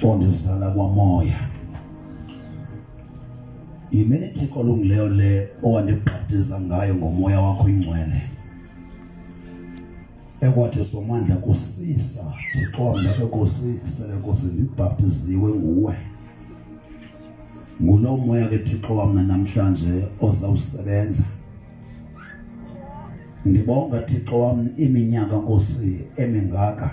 Ondizala kwamoya. Yimini Thixo olungileyo le owandibhaptiza ngayo ngomoya wakho ingcwele. Ekwathi somandla kusisa Thixo wam ndabe Nkosi sele Nkosi ndibhaptiziwe nguwe. Ngulo moya ke Thixo wam namhlanje ozawusebenza. Ndibonga Thixo wam iminyaka Nkosi emingaka.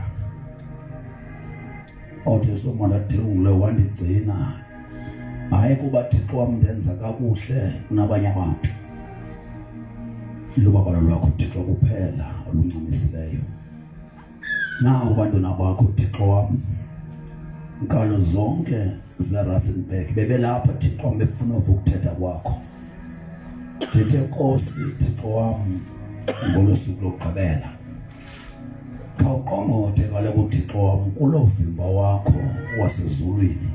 Othi somandla Thixo wandigcina. Hayi kuba Thixo wam ndenza kakuhle kunabanye abantu. Lubabalo lwakho Thixo kuphela oluncamisileyo. Nawu bantwana bakho Thixo wam. Nkalo zonke zeRustenburg bebelapha Thixo wam befuna uva ukuthetha kwakho. Ndithe Nkosi Thixo wam ngolu suku lokugqibela. Khawuqongqothe kaloku Thixo wam kuloo vimba wakho wasezulwini.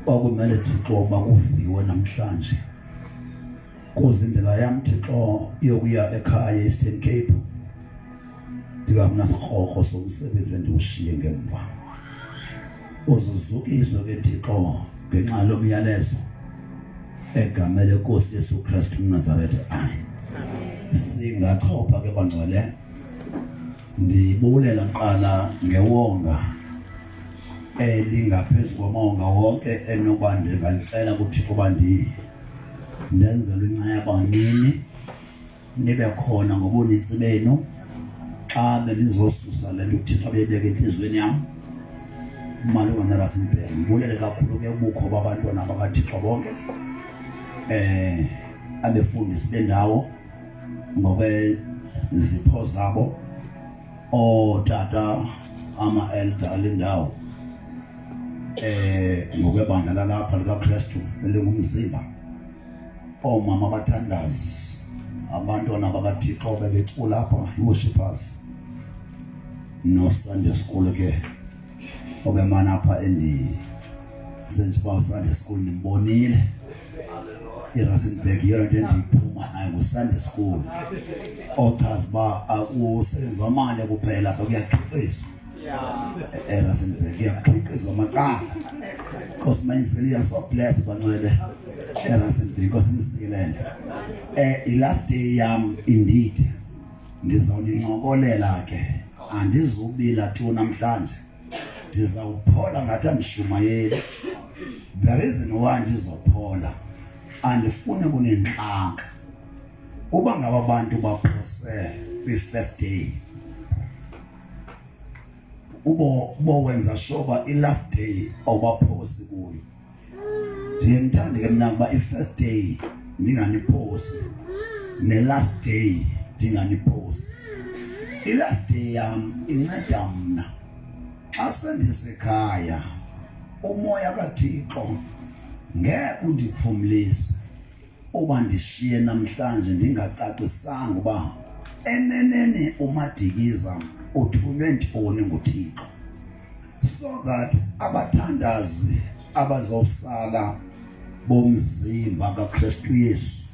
Kwakumele Thixo wam makuviwe namhlanje. Kuze indlela yam Thixo yokuya ekhaya e-Eastern Cape ndingamna sikrokro somsebenzi endiwushiye ngemva. Uzuzukiswe ke Thixo ngenxa yalo myalezo egameni lenkosi Yesu Kristu umNazaretha. Amen. Singachopha ke bangcwele. Ndibulela kuqala ngewonga elingaphezu kwamawonga wonke enoba ndingalicela kuThixo uba ndenzelwe inceba nini nibe khona ngobuninzi benu xa bendizosusa le nto uThixo abeyibeka entliziyweni yam malunga neRustenburg. Ndibulele kakhulu ke ubukho babantwana bakaThixo bonke eh abefundisi bendawo ngokwezipho zabo ootata ama-elder ale ndawo eh ngokwebandla lalapha likaKristu elingumzimba oomama abathandazi abantwana bakaThixo bebecula apha i-worshipers no-Sunday school ke obemana apha endi senje uba uSunday school nimbonile iRustenburg yeyona nto endiyiphuma nayo nguSunday school ochaza uba akusetyenzwa mali kuphela apha kuyakhiqizwa eRustenburg kuyakhiqizwa amacala. Nkosi mayinzele you are so blessed bangcwele eRustenburg. Nkosi nisikelele. I-last day yam indeed ndizawunincokolela ke, andizubila tu namhlanje, ndizawuphola ngathi andishumayeli. The reason why ndizophola, andifuni kunentlaka uba ngaba abantu baphose kwi-first day, ubo bowenza sure uba i-last day awubaphosi kuyo. Ndiye ndithande ke mna ukuba i-first day ndinganiphosi ne-last day ndinganiphosi. I-last day yam inceda mna xa sendisekhaya, umoya kaThixo ngeke undiphumlise uba ndishiye namhlanje ndingacacisanga uba eneneni uMadikiza uthunywe ntoni nguThixo, so that abathandazi abazosala bomzimba kaKristu Yesu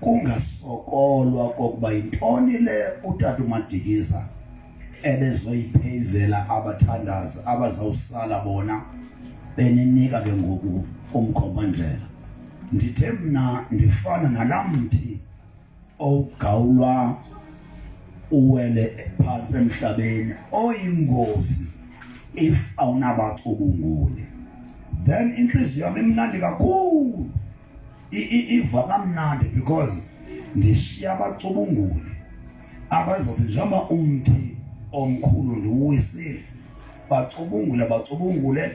kungasokolwa kokuba yintoni le utata uMadikiza ebezoyipheyivela abathandazi abazawusala bona beninika ke ngoku umkhombandlela. Ndithe mna ndifana nalaa mthi owugawulwa uwele phantsi emhlabeni oyingozi if awunabacubunguli. Then inhliziyo yami imnandi kakhulu, iva kamnandi because ndishiya abacubunguli abazothi njengoba umthi omkhulu ndiwuwisile, bacubungule bacubungule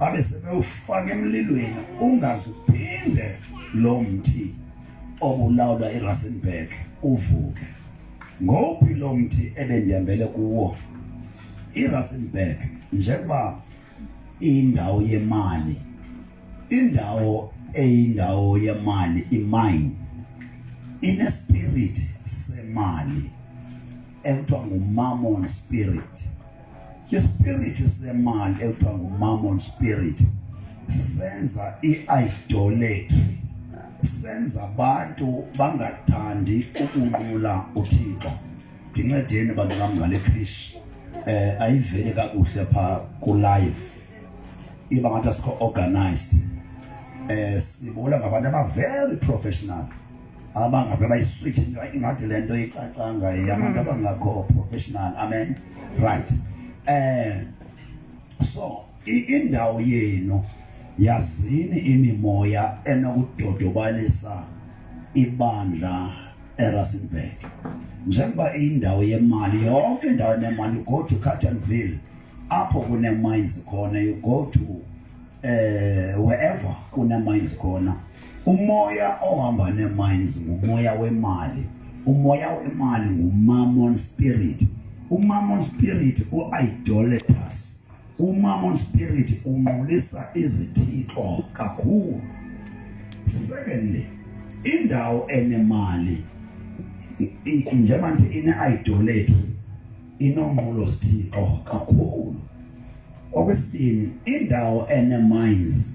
babe sebewufaka emlilweni ungazuphinde lo mthi obulawulwa iRustenburg uvuke. Ngowuphi lo mthi ebendihambele kuwo? IRustenburg njengoba indawo yemali, indawo eyindawo yemali, imine inespirit semali ekuthiwa nguMammon spirit. Ispirit semali ekuthiwa nguMammon spirit senza i-idolatry, senza abantu bangathandi ukunqula uThixo. Ndincedeni bantu bam ngale krish, ayiveli kakuhle pha ku live. Iba ngathi asikho organized. Sibula ngabantu aba very professional. Abangave bayiswitch into ingathi lento icacanga yabantu abangakho professional. Amen. Right. So indawo yenu yazini imimoya enokudodobalisa ibandla eRustenburg. Njengoba indawo yemali, yonke indawo enemali, you go to Carltonville apho kune mines khona, you go to wherever kune mines khona, umoya ohamba ne mines ngumoya wemali. Umoya wemali ngumammon spirit. Umammon spirit u-idolaters. Umammon spirit unqulisa izithixo kakhulu. Secondly, indawo enemali njengoba nje ine-idolatry, inonqulo zithixo kakhulu. Okwesibini, indawo ene-mines,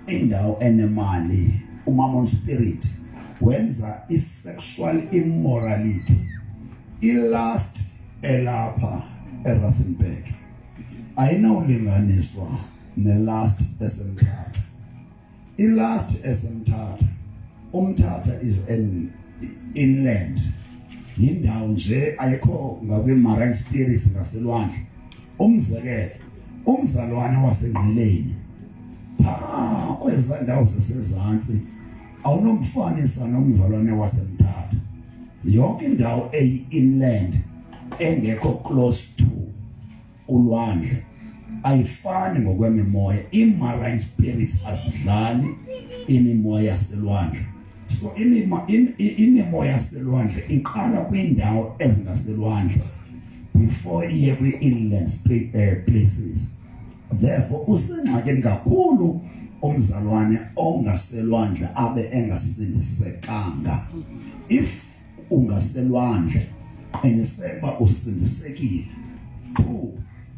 indawo enemali, umammon spirit wenza i-sexual immorality. I-lust elapha eRustenburg ayinawulinganiswa ne-lust eseMthatha. I-lust eseMthatha, uMthatha is an inland, yindawo nje ayikho ngakwi-marine spirits ngaselwandle. Umzekelo, umzalwane waseNgqeleni phaa kwezaa ndawo zisezantsi awunomfanisa nomzalwane waseMthatha. Yonke indawo eyi-inland engekho close to ulwandle ayifani ngokwemimoya. I-marine spirits azidlali imimoya yaselwandle. So imimoya yaselwandle iqala kwindawo ezingaselwandle before iye kwi-inland places. Therefore usengxakini kakhulu umzalwane ongaselwandle abe engasindisekanga. If ungaselwandle, qiniseka uba usindisekile. 2,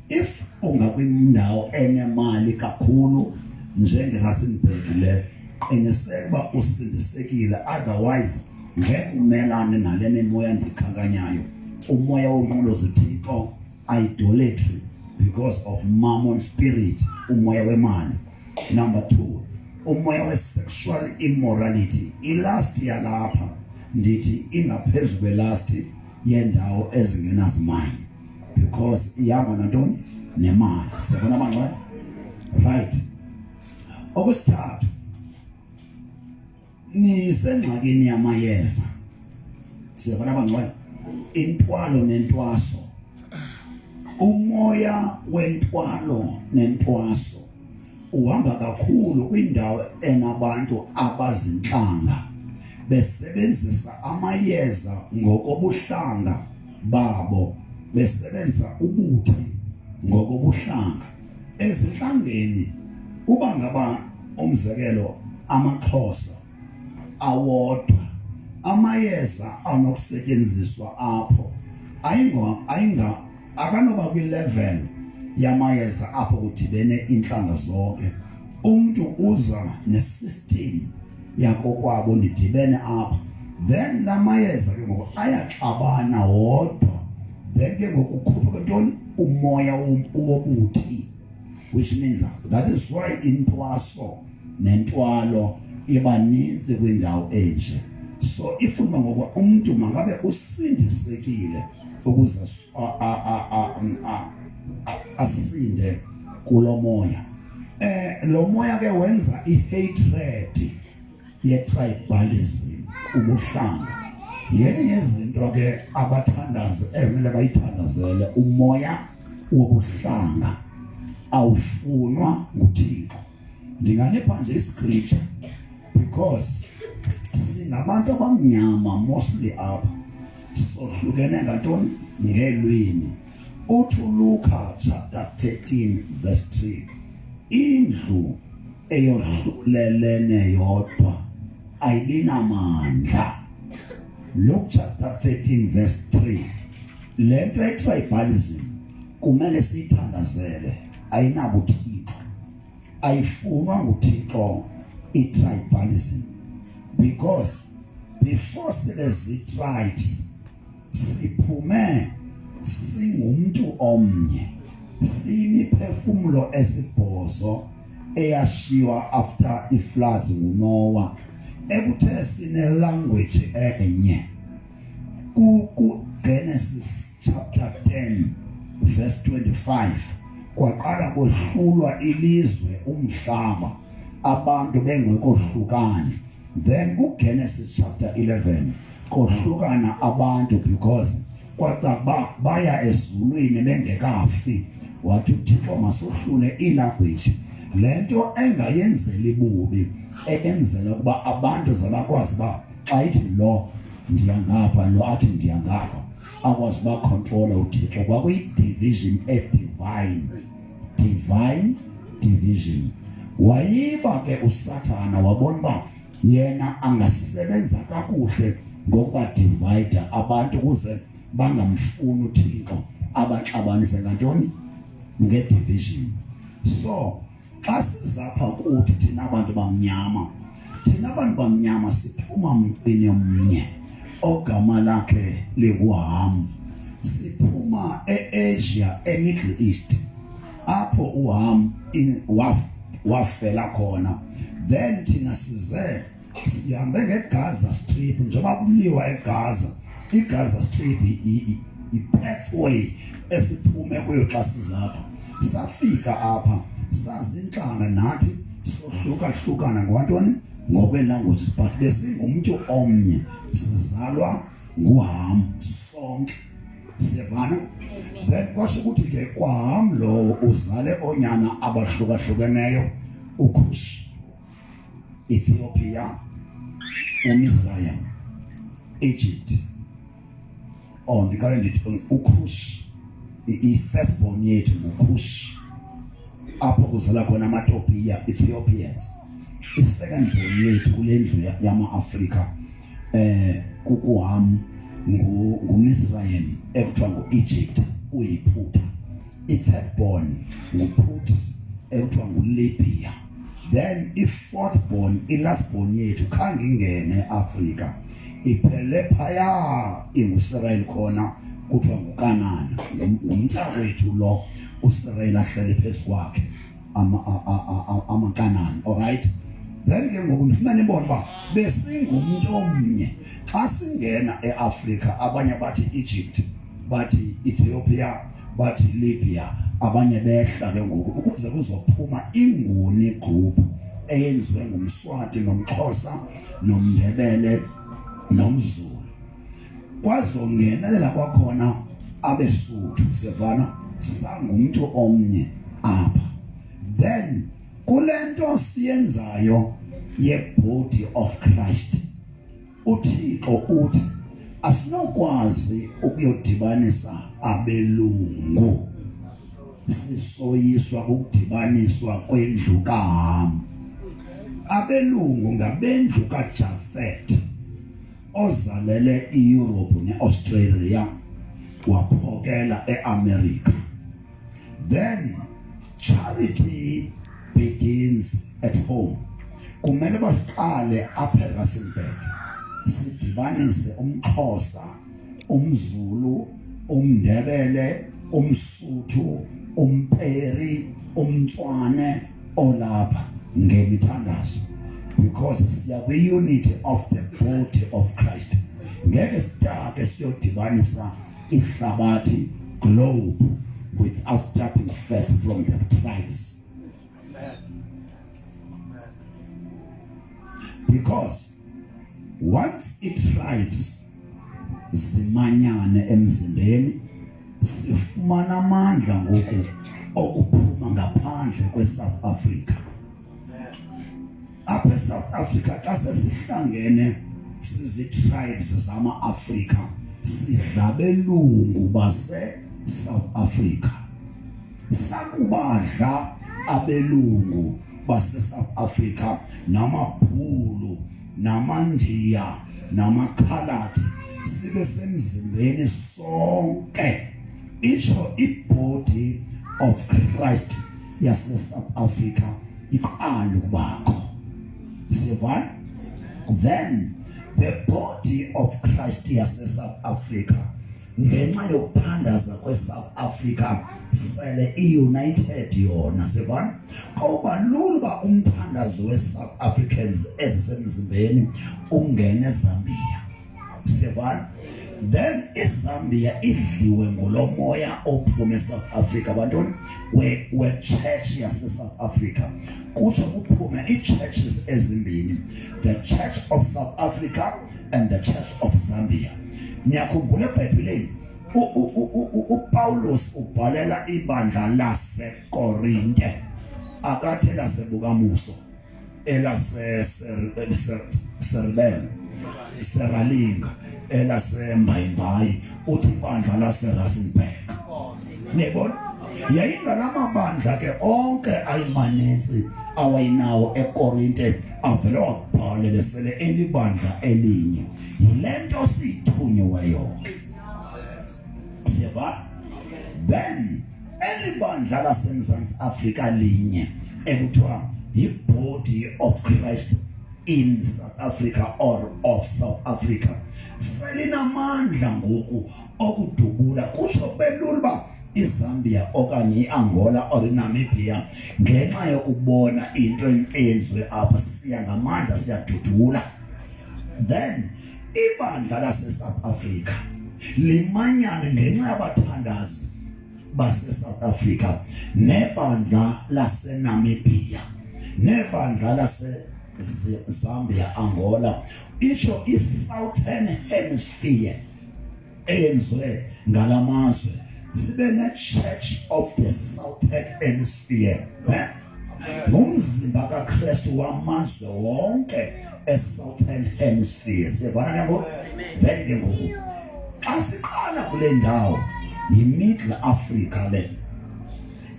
if ungakwindawo enemali kakhulu njengeRustenburg le, qiniseka uba usindisekile, otherwise ngeke umelane nale mimoya ndikhankanyayo. Umoya wonqulo zithixo, idolatry, because of mammon spirit, umoya wemali. Number 2, umoya we-sexual immorality. I-lust yalapha ndithi ingaphezu kwe-lust yendawo ezingenazimayini, because ihamba nantoni? Nemali. Siyabona bangcwele? Right. Okwesithathu, nisengxakini yamayeza. Siyabona bangcwele? Intwalo nentwaso, umoya wentwalo nentwaso uhamba kakhulu kwindawo enabantu abazintlanga besebenzisa amayeza ngokobuhlanga babo, besebenzisa ubuthi ngokobuhlanga. Ezinhlangeni uba ngaba umzekelo amaXhosa awodwa, amayeza anokusetyenziswa apho ayingo ayinga akanoba kwi-level yamayeza apho kudibene intlanga zonke. Umuntu uza ne-system yakokwabo, nidibene apha, then lamayeza ke ngoku ayaxabana wodwa, then ke ngoku ukhupha ntoni? Umoya wobuthi, which means that is why intwaso nentwalo iba ninzi kwindawo enje. So ifuna ngoba umuntu mangabe usindisekile ukuze asinde kulo moya. Lo moya ke wenza i-hatred ye-tribalism, ubuhlanga. Yenye yezinto ke abathandazi ekumele bayithandazele, umoya wobuhlanga awufunwa nguThixo. Ndinganipha nje iscripture because singabantu abamnyama mostly apha, sohlukene ngantoni? Ngelwimi. Uthi uLuka chapter 13 verse 3, indlu eyohlulelene yodwa ayibinamandla. Luke chapter 13 verse 3. Lento ye-tribalism kumele siyithandazele, ayinabuthixo, ayifunwa nguThixo i-tribalism, because before sibe zi-tribes siphume singumntu omnye, siyimiphefumulo esibhozo. eyashiywa after ifloods nguNoah ekuthe sine language enye ku Genesis chapter 10 verse 25 kwaqala kohlulwa ilizwe umhlaba abantu bengekohlukani. Then kuGenesis chapter 11 kohlukana abantu because kwaca baya ezulwini bengekafi. Wathi uThixo masohlule ilanguage lento engayenzeli bubi, eyenzela ukuba abantu zabakwazi uba xa ithi lo ndiya ngapha, lo athi ndiya ngapha, akwazi uba controla uThixo. Kwakuyi-division e-divine, divine division. Wayiba ke uSathana, wabona uba yena angasebenza kakuhle ngokuba divide abantu ukuze bangamfuni uThixo, abaxabanise ngantoni? Nge-division. So xa sizapha kuthi thina abantu bamnyama, thina abantu bamnyama siphuma mntwini omnye ogama lakhe linguHam. Siphuma e-Asia, e-Middle East, apho uHam wafela khona. Then thina size sihambe ngeGaza Strip, njengoba kuliwa eGaza. IGaza Strip i-pathway esiphume kuyo xa sizapha. Safika apha sazintlanga nathi, sohlukahlukana ngwantoni? Ngokwe-languages, but besingumntu omnye, sizalwa nguHam sonke. Siyavana? Then kwasho ukuthi ke kwaHam lowo uzale onyana abahlukahlukeneyo, uKush, Ethiopia, uMizraim, Egypt. Oh, ndiqale ndithi uKush, i-firstborn yethu nguKush, apho kuzala khona amaTopiya, Ethiopians. I-second born yethu kule ndlu yama-Afrika kukuHam nguMisraim ekuthiwa ngu-Egypt, uyiphutha. I-third born nguPut ekuthiwa nguLibya. Then i-fourth born, i-last born yethu khange ingene eAfrika, iphele phaya inguSirayeli, khona kuthiwa nguKanana, ngumntakwethu lo uSirayeli ahleli phezu kwakhe, amaKanani. Alright, then ke ngoku ndifuna nibone uba besingumntu omnye xa singena eAfrika. Abanye bathi Egypt, bathi Ethiopia, bathi Libya, abanye behla ke ngoku ukuze kuzophuma iNguni group eyenziwe nguMswati nomXhosa nomNdebele nomZulu. Kwazongenelela kwakhona abeSuthu. Siyavana? Sangumntu omnye apha. Then kule nto siyenzayo ye-body of Christ, uThixo uthi asinokwazi ukuyodibanisa abelungu, sisoyiswa ukudibaniswa kwendlu kaHam. Abelungu ngabendlu kaJafet ozalele iEurope neAustralia, waphokela eAmerica. Then charity begins at home. Kumele basiqale apha eRustenburg, sidibanise umXhosa, umZulu, umNdebele, umSuthu, umPeri, umTswane olapha ngemithandazo, because siya kwi-unity of the body of Christ. Ngeke sitake siyodibanisa ihlabathi globe without starting first from the tribes, because once i-tribes zimanyane emzimbeni, sifumana amandla ngoku okuphuma ngaphandle kweSouth Africa. Apha eSouth Africa xa sesihlangene sizi-tribes zama-Afrika, sidla belungu base-South Africa. Sakubadla abelungu base-South Africa namabhulu namaNdiya namakhaladi, sibe semzimbeni sonke, itsho i-body of Christ yase-South Africa iqala ukubakho. Sivana? Then the body of Christ yase-South Africa Ngenxa yokuthandaza kweSouth Africa sele iUnited yona sivana koba lula uba umthandazo weSouth Africans ezisemzimbeni ungene eZambia sivana. Then iZambia idliwe ngulo moya ophuma eSouth Africa bantoni we we church yase South Africa, kutsho kuphume ii-churches ezimbini, the Church of South Africa and the Church of Zambia. Niyakhumbula eBhayibhelini uPawulos ubhalela ibandla laseKorinte, akathe laseBukamuso, elase Seralinga, elaseMbayimbayi, uthi ibandla laseRustenburg. Niyabona, yayingalamabandla ke onke ayimaninzi awayinawo eKorinte, avele wabhalele sele elibandla elinye. Yile nto siyithunyiweyo ke, siyeva. Then eli bandla laseMzantsi Afrika linye ekuthiwa yi-Body of Christ in South Africa or of South Africa selinamandla ngoku okudubula, kutsho kube lula uba iZambia okanye iAngola or iNamibia, ngenxa yokubona into eyenziwe apha, siya ngamandla, siyadudula. Then ibandla lase-South Africa limanyane ngenxa yabathandazi base-South Africa nebandla laseNamibia nebandla lase-Zambia, Angola, itsho i-Southern Hemisphere eyenziwe ngalamazwe, sibe ne-Church of the Southern Hemisphere, eh? Ngumzimba kaKristu wamazwe wonke e-Southern Hemisphere. Siyevana ke ngoku? Vele ke ngoku xa siqala kule ndawo yi-Middle Africa, le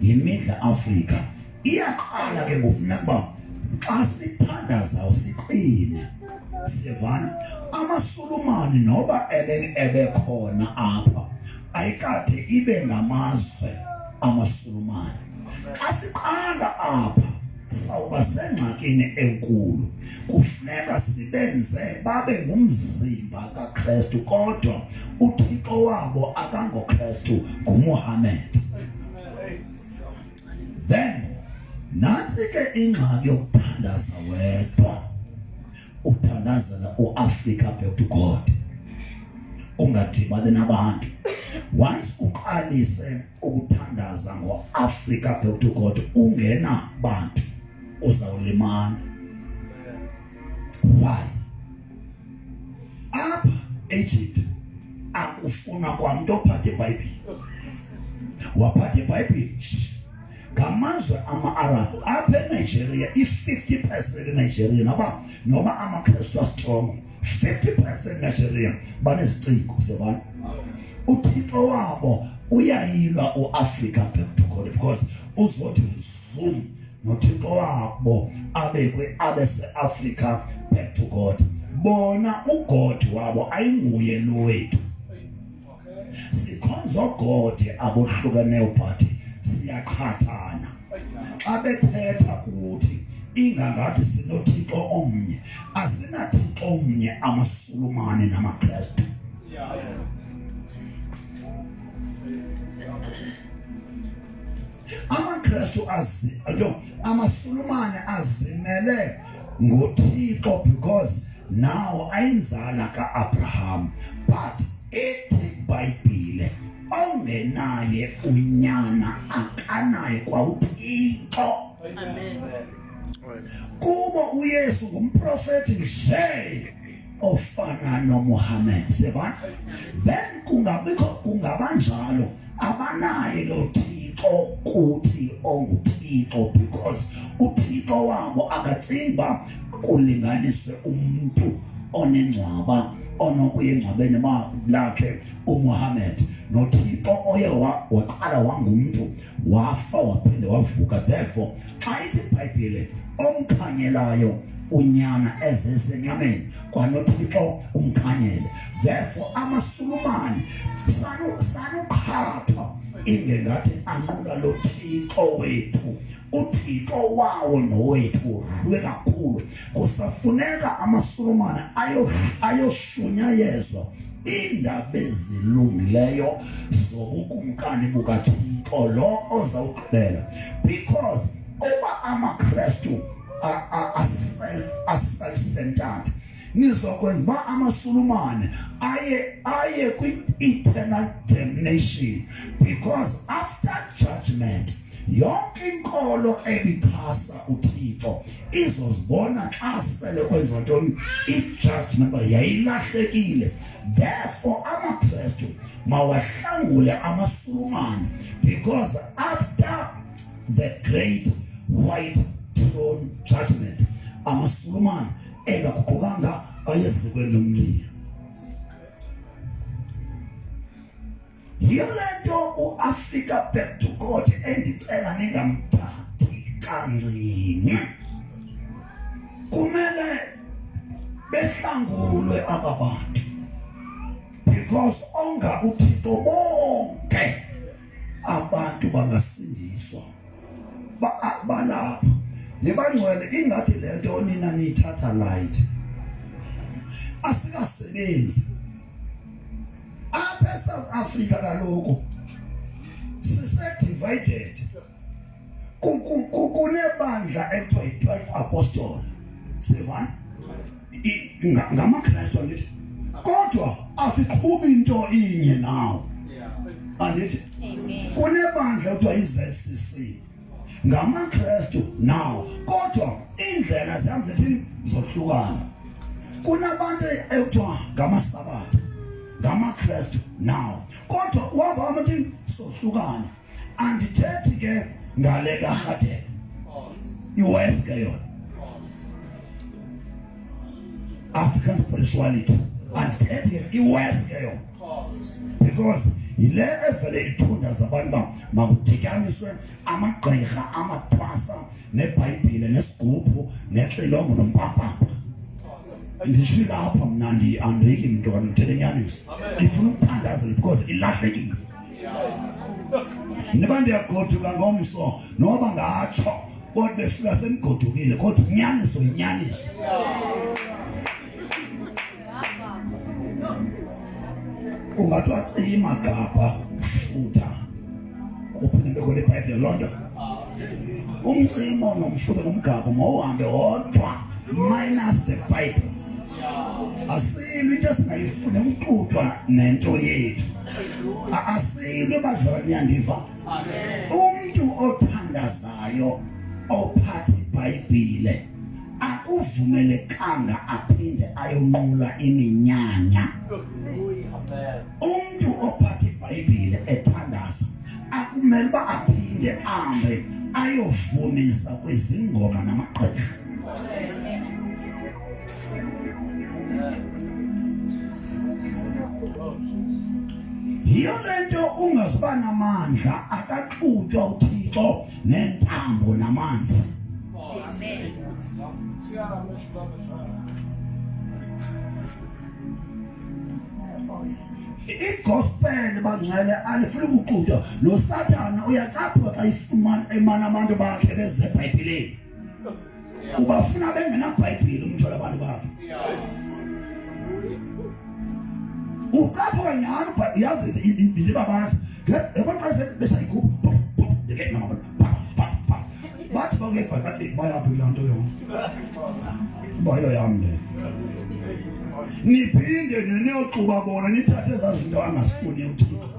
yi-Middle Africa iyaqala ke ngofuneka uba xa sithandaza siqine, siyevana. AmaSulumani noba ebekhona apha, ayikade ibe ngamazwe amaSulumani. Xa siqala apha sawuba sengxakini enkulu. Kufuneka sibenze babe ngumzimba kaKristu, kodwa uThixo wabo akangoKristu, nguMuhammad. Then nantsi ke ingxaki yokuthandaza wedwa, uthandazela uAfrica back to God, ungadibani nabantu. Once uqalise ukuthandaza ngoAfrica back to God ungena bantu, uzawulimana. Why? Apha Egypt akufuna kwamntu ophatha iBhayibhile. Waphatha iBhayibhile ngamazwe ama-Arab. Apha eNigeria i-50% eNigeria, noba amaKristu astrong, 50% Nigeria baneziciko sebana uThixo wabo uyayilwa uAfrica back to God, because uzothi zoom noThixo wabo abekwe abe seAfrica back to God. Bona uGod wabo ayinguye lo wethu. Sikhonza ogod abohlukeneyo, but siyaqhathana xa bethetha kuthi ingangathi sinoThixo omnye. AsinaThixo omnye amaSulumane namaKristu. AmaKristu azi yo, amaSulumane azimele ngoThixo because now ayinzala kaAbraham, but ithi iBhayibhile ongenaye unyana akanaye kwawuThixo. Amen. Kubo uYesu ngumprofeti nje ofana noMuhammad, siyabona. Then kungabikho, kungabanjalo, abanaye lo Thixo kuthi onguThixo, because uThixo wabo akacingi uba kulinganiswe umuntu onengcwaba onokuya engcwabeni lakhe uMuhammad noThixo oye waqala wangumntu, wafa, waphinde wavuka. Therefore xa ithi iBhayibhile omkhanyelayo unyana ezesenyameni kwanoThixo umkhanyele, therefore amaSulumane sanuqhathwa ingengathi anqula lo Thixo wethu. UThixo wawo nowethu wohluke kakhulu. Kusafuneka amaSulumane ayoshunyayezwa. Iindaba ezilungileyo zobukumkani bukaThixo lo ozawugqibela, because uba amaKrestu a-self-centered, nizokwenza uba amaSulumane aye kwi-eternal damnation, because after judgment yonke inkolo ebichasa uThixo izozibona xa sele kwenziwa ntoni i-judgment uba yayilahlekile. Therefore amaKrestu mawahlangule amaSulumane, because after the great white throne judgment amaSulumane engaguqukanga ayezikweni lomlilo. Yiyo le nto uAfrika Back to God endicela ningamthathi kancinci. Kumele behlangulwe aba bantu, because onga uThixo bonke abantu bangasindiswa. Balapha nibangcwele, ingathi le nto nina niyithatha light. Asikasebenzi apha eSouth Africa kaloku, sise-divided. Kunebandla ekuthiwa yi-12 Apostole, sivana ngamaKrestu, andithi? Kodwa asiqhubi into inye nawo, andithi? Kunebandla ekuthiwa yi-ZCC, ngamaKrestu nawo, kodwa indlela zihamba zithini, zohlukana. Kunabantu ekuthiwa ngamaSabatha, ngamaKrestu nawo, kodwa uhamba hamba thini, sohlukana. Andithethi ke ngale kaRhadebe, iwest ke yona, African spirituality, andithethi ke iwest ke yona, because yile evele ithunda zabantu uba makudityaniswe amagqirha, amathwasa, nebhayibhile, nesigubhu, nexilongo, nompapapa. Ndisho lapha mna, andoyiki mntu, ndithethe inyaniso. Ifuna ukuthandazela because ilahlekile. Noba ndiyagoduka ngomso, noba ngatsho, kodwa befika sendigodukile, kodwa inyaniso yinyaniso. Ungathi wacima gabha futha, kuphinde bekho lebhayibhile loo nto. Umcimo nomfutho nomgabho mawuhambe wodwa, minus the Bible. Asilwe into esingayifuni ukuxutywa nento yethu, asilwe bazalwane, niyandiva? Umntu othandazayo ophatha iBhayibhile akuvumelekanga aphinde ayonqula iminyanya. Umntu ophatha iBhayibhile ethandaza akumele uba aphinde ahambe ayovumisa kwizingoma namagqirha. Yiyo le nto ungazuba namandla, akaxutywa uThixo nentambo namanzi. Igospel bangcwele alifuni ukuxutywa noSathana. Uyacaphuka xa ifumana emana abantu bakhe beze eBhayibhileni. Ubafuna bengenabhayibhile umtholo abantu bakhe. Ucaphuka nyhani, yazi ndibabazi yabona xa besayigubhu bathi bangeke bayaphi kulaa nto yona, bayo yam le. Niphinde niyoxuba bona, nithathe ezaa zinto angazifuni uThixo.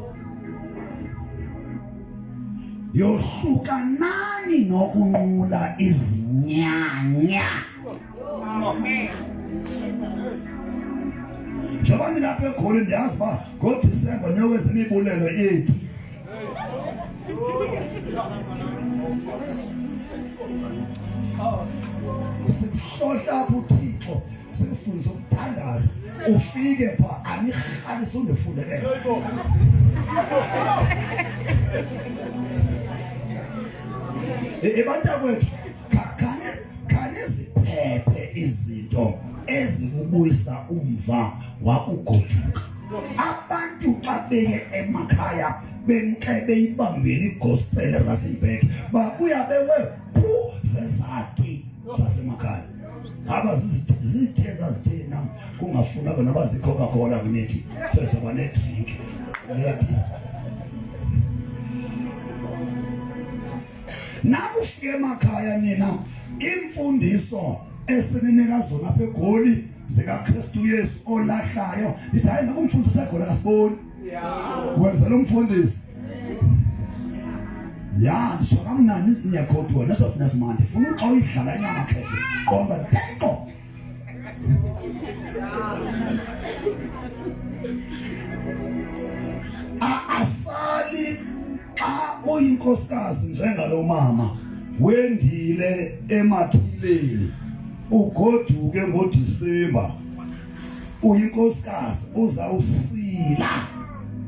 Yohlukanani nokunqula izinyanya. Njengoba ndilapha eGoli, ndiyazi uba ngoDisemba niyokwenza imibulelo yethu. Sikuhlohla apha uThixo, sikufundisa ukuthandaza, ufike pha anirhalise undifundekele. Ebantakwethu, khaniziphephe izinto ezikubuyisa umva wakugoduka. Abantu xa beye emakhaya bemke beyibambile igospel eRustenburg, babuya bewe phu zezati zasemakhaya. Aba zithe zazithena Kungafuna ke noba zii-Coca-Cola kunithi, kuthiwa nedrink. Lethi. Nakufika emakhaya nina imfundiso esininika zona apha eGoli zikaKristu Yesu olahlayo ndithi hayi nokumfundisa eGoli akasiboni. Wenzela umfundisi. Ya nditsho kamnandi niyakhothwa nesofuna simandi funa uxa uyidlala inyama khehle qonda Thixo Asali xa uyinkosikazi njengalo mama wendile emathileni ugoduke ngoDisemba uyinkosikazi uzawusila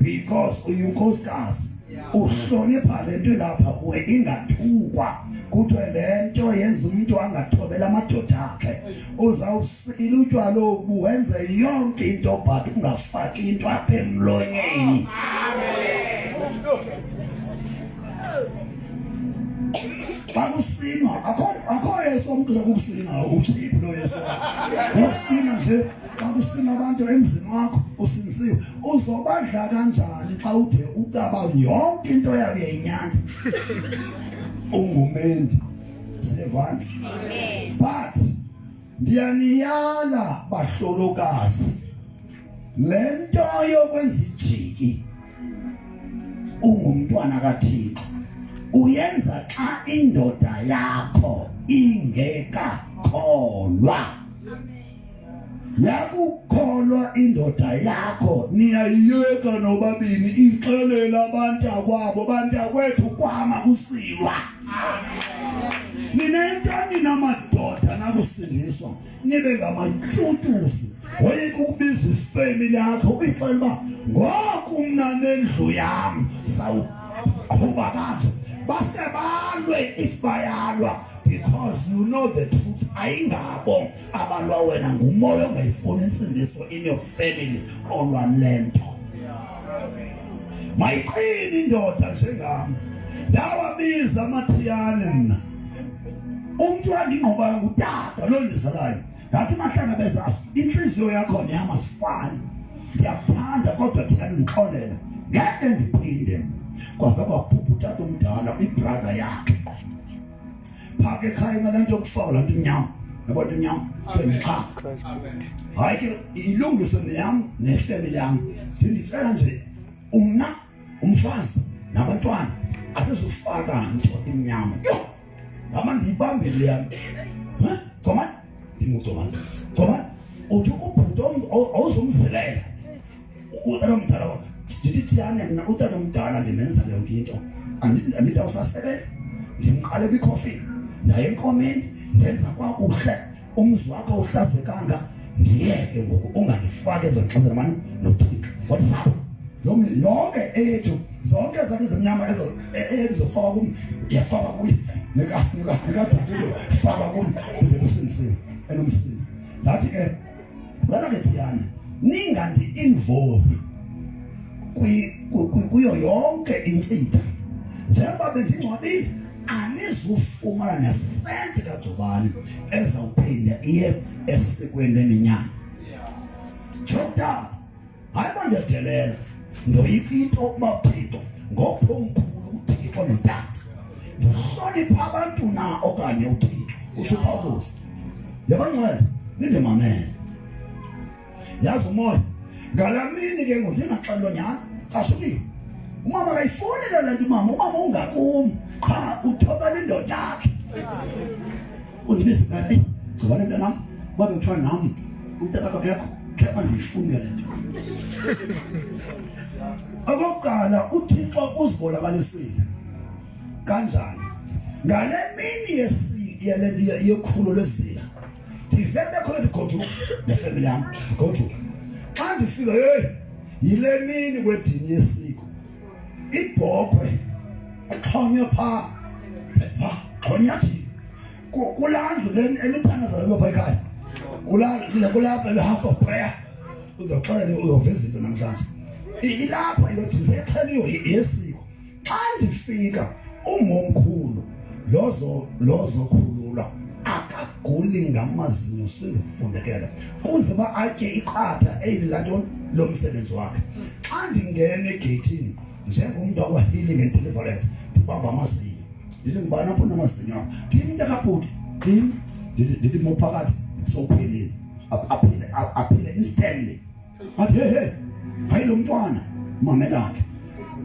because uyinkosikazi uhlonipha lento ilapha kuwe ingathukwa kuthiwe le nto yenza umuntu angathobela amadoda akhe uzawusila utywala obu wenze yonke into but ungafaki into apha emlonyeni xa kusinwa akho akho Yesu omntu zakukusina utshiphi lo Yesu ukusina nje xa kusina abantu emzini wakho usinisiwe uzobadla kanjani xa ude ucaba yonke into yayo uyayinyanza ungumendi siyevana but ndiyaniyala bahlolokazi le nto yokwenza ijiki ungumntwana kaThixo uyenza xa indoda yakho ingekakholwa yakukholwa indoda yakho niyayiyeka nobabini ixelela abantakwabo bantakwethu kwama kusilwa ninento nina madoda nakusindiswa nibe ngamatyutusi woyika ukubiza ifemili yakho uyixela uba ngoku mna nendlu yam sawuqhuba kanje base balwe if bayalwa because you know the truth ayingabo abalwa wena ngumoya ongayifuni insindiso in your family olwa lento mayiqini indoda njengam ndawabiza amathiyane mna umntu andingqobayo ngutata lo ndizalayo ngathi mahlangabeza intliziyo yakho neyam asifani ndiyakuthanda kodwa thina ndixolela ngeke ndiphinde mna kwaze kwabhubha utata omdala ibrother yakhe phaka ekhaya nale nto yokufaka laa nto imnyama yabo nto imnyama kuthiwa hayi ke ilungiswe neyam nefemeli yam ndindicela nje umna umfazi nabantwana asizufaka nto imnyama yho ngama ndiyibambile yam gomani ndingugomani gomani uthi ubhuti awuzumzelela utata omdala ndithi thiyane mna utata omdala ndimenza yonke into andithi awusasebenzi ndimqale kwikhofini ndaye enkomeni ndenza kwakuhle umzi wakho uhlazekanga ndiyeke ngoku ungandifaki ezo ngxabuzela mani nothixo what is up yonke eyethu zonke ezakhe ezimnyama ezo eyethu zofaka kum yafaka kuye nikadadile faka kum ndibusindisiwe enomsindo ndathi ke Lana ke Thiyana ningandi involve kuyo yonke inkcitha njengoba bendingcwabile anizufumana nesenti kaJobani ezawuphinda iye esikweni leminyaka jokutata hayi uba ndiyadelela ndoyika into ukuba uthixo ngophi omkhulu uthixo notata ndihlonipha abantu na okanye uthixo usho upawulos yabangcwele nindimamele yazi umoya ngala mini ke ngoku ndingaxelelwa nyhani cashukile umama akayifuni ke le nto umama umama ungakum qha uthobela indoda yakhe undibiza kanti gcibane mntanam babe kuthiwa nam umntanakho akekho kepha ndiyifuni le nto okokuqala uthixo uzibonakalisile kanjani ngale mini yekhulo lwezila ndive bekhona ndigoduka nefemeli yam ndigoduka xa ndifika heyi yile mini kwedini yesiko ibhokhwe exhonywe phaa phaa xhonyathini kulaa ndlu le elithandazela kuyo phaa ekhaya kulapha le house of prayer uzoxelela uzova izinto namhlanje ilapha ilodini seyixheliwe yesiko xa ndifika umomkhulu lozo lozokhululwa aka Akaguli ngamazinyo singifundekela kunze uba atye iqatha eli lantoni lo msebenzi wakhe. Xa ndingena egeyithini njengomntu akwa-healing and deliverance ndibamba amazinyo ndithi ngubani apho namazinyo apha ndim into akabhuti ndim ndithi mophakathi sowuphelile aphile aphile instantly athi hey hey hayi lo mntwana mamelakhe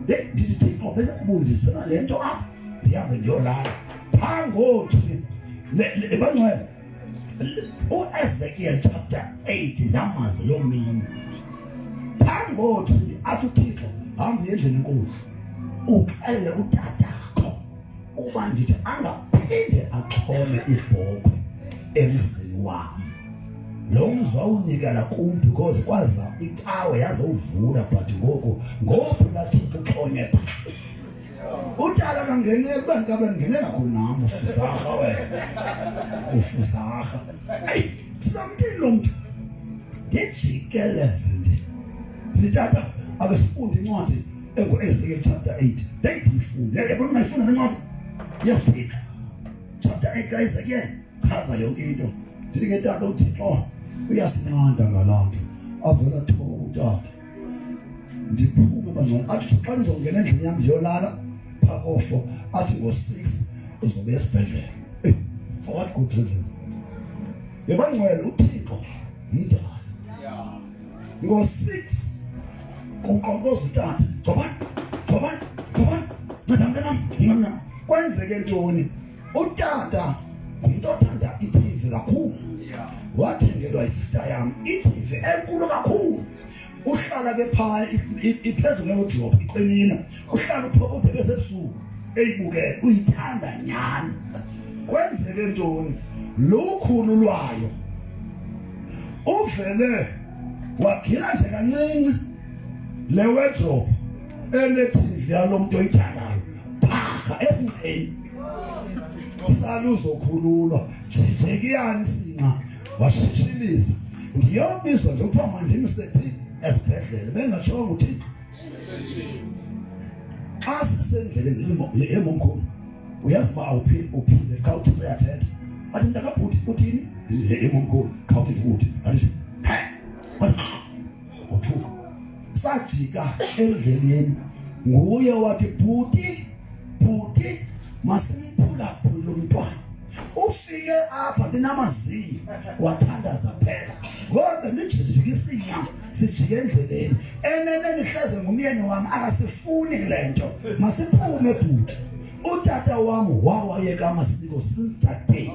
hey ndithi thixo bekubundisela le nto apha ndihambe ndiyolala phaa ngothi lebangcwele uEzekiel chapter 8 ndamazi loo mini phaa ngothi athi uthixo hamba uye endlini enkulu uxele utatakho uba ndithi angaphinde axhome ibhokhwe emzini wam lo mzi wawunikela kum because kwaza icawe yazowuvula but ngoku ngoku lathixo uxhonye pha utala kangene kuba ndikabe ndingene kakhulu nam ufuzarha wena ufuzarha eyi samthini lo mntu ndijikeleze ndi nditata ake sifunde incwadi engu-Ezekiel chapter 8 ndayidiyifunda yabona ungayifunda le ncwadi yafika chapter 8 kaEzekiel chaza yonke into ndithi ke tata uthixo uyasinqanda ngalaa nto avela thoba utata ndiphume bangcwele athi xa ndizongena endlini yam ndiyolala phaa kofo athi ngo-six uzobe esibhedlele for what good reason yebangcwele uthixo mdala ngo-six kuqoqoza utata gcobani gcobani gcobani nceda mntanam mntanam kwenzeke ntoni Utata ngumntu othanda i-TV kakhulu. Wathengelwa isista yam i-TV enkulu kakhulu. Uhlala ke phaa iphezu kwe-wardrobe iqinile. Uhlala uphokophe besebusuku eyibukele uyithanda nyhani. Kwenzeke ntoni? Lukhulu lwayo uvele wagila nje kancinci le wardrobe ene-TV yalo mntu oyithandayo pharha esinqeni saluzokhululwa jijekiyani sinqa washishiliza ndiyobizwa nje kuthiwa mandimse phi esibhedlele bengatshongo uthixo xa sisendleleni yemomkhulu uyazi uba awuphili uphile xa uthixo uyathetha athi mntakabhuti uthini yemomkhulu khawuthi uthi athi he wothuka sajika endleleni nguye wathi bhuti bhuti masimphulaphule lo mntwana ufike apha ndinamazinyo wathandaza phela ngoba ndijijikisinya sijike endleleni enene nihleze ngumyeni wam akasifuni le nto masiphume bhuti utata wam wawayeka amasiko since that day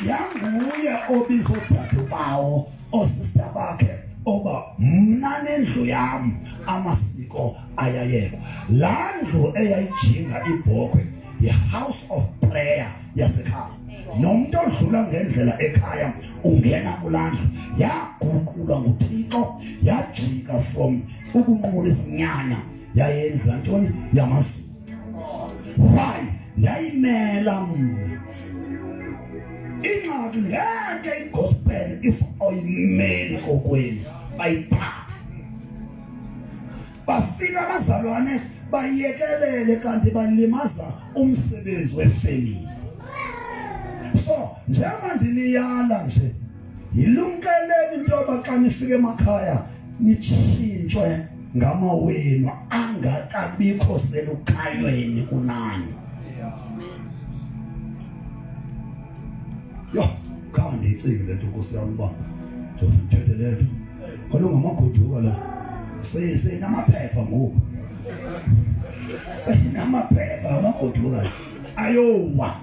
yanguye obiza odade bawo oosista bakhe oba mna nendlu yam amasiko ayayekwa laa ndlu eyayijinga ibhokhwe yi-house of prayer yasekhaya nomntu odlula ngendlela ekhaya ungena kulaa ndlu yaguqulwa nguthixo yajika from ukunqula isinyanya yayendlu yantoni yamazulu why yayimela mna ingxaki ngeke igospel if oyimeli kokwenu bayiphathe bafika abazalwane bayekelele kanti balimaza umsebenzi wefemini so njengoba ndiniyala nje yilumkeleni into yoba xa nifika emakhaya nitshintshwe ngamawenu angakabikho selukhanyweni kunani yho khange ndiyicinge le nto nkosi yam uba ndizove ndithethe le nto kaloku ngamagoduka la seyinamaphepha ngoku seyinamaphepha amagoduka la ayowa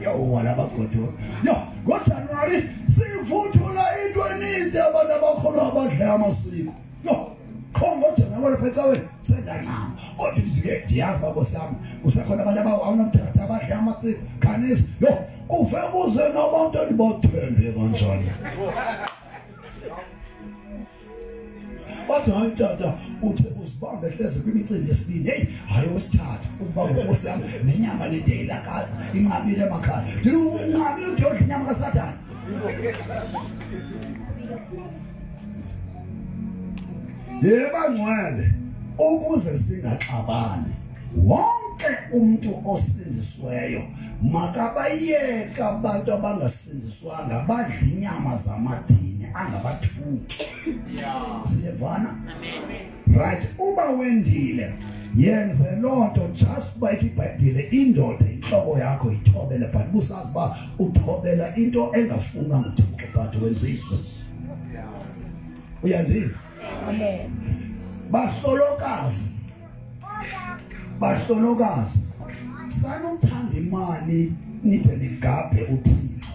ayowa la magoduka yho ngojanuwari sivuthula into eninzi abantu abakholwa abadle amasiko yho qho ngojanuwari pha ecaweni sendancama kodwa ndifike ndiyazi uba nkosi yam kusekhona abantu awunomthetho abadle amasiko khanisi yho kuve kuze nabantu endibathembe kanjani bathi hayi tata uthe uzibambe hleze kwimicimbi yesibini heyi hayi owesithathu ukuba nkosi yam nenyama le ndiyayilakaza inqabile emakhaya ndithi unqabile udodla inyama kasathane yebangcwele ukuze singaxabani wonke Wonke umntu osindisiweyo makabayeke abantu abangasindiswanga badla inyama zamadini angabathuki. Siyevana? Right, uba wendile yenze loo nto just uba ithi ibhayibhile indoda intloko yakho ithobele but busazi uba uthobela into engafunwa nguthixo but wenziswe uyandiva Amen. Bahlolokazi. Bahlolokazi. Sanuthanda imali nide nigabhe uThixo.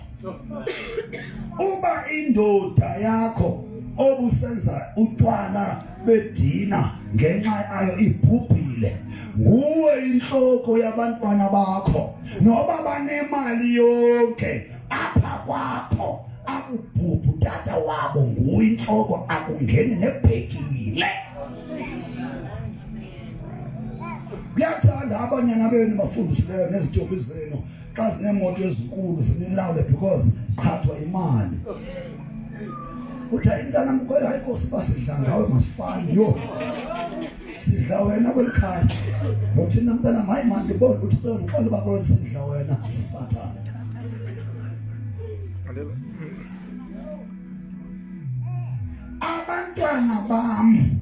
Uba indoda yakho obusenza utshwala bedina ngenxa ayo ibhubhile nguwe inhloko yabantwana bakho noba banemali yonke apha kwakho akubhubhu tata wabo nguye intloko akungeni nebhekile kuyathanda abanyana benu bafundisileyo nezintombi zenu xa zineemoto ezinkulu zinilawule because qhathwa imali uthi hayi mntanam hayi nkosi uba sidla ngawe masifani yho sidla wena kweli khaya ngothina mntanam hayi mani ndibona ukuthi ndixole uba kulo sidla wena sathane Abantwana bam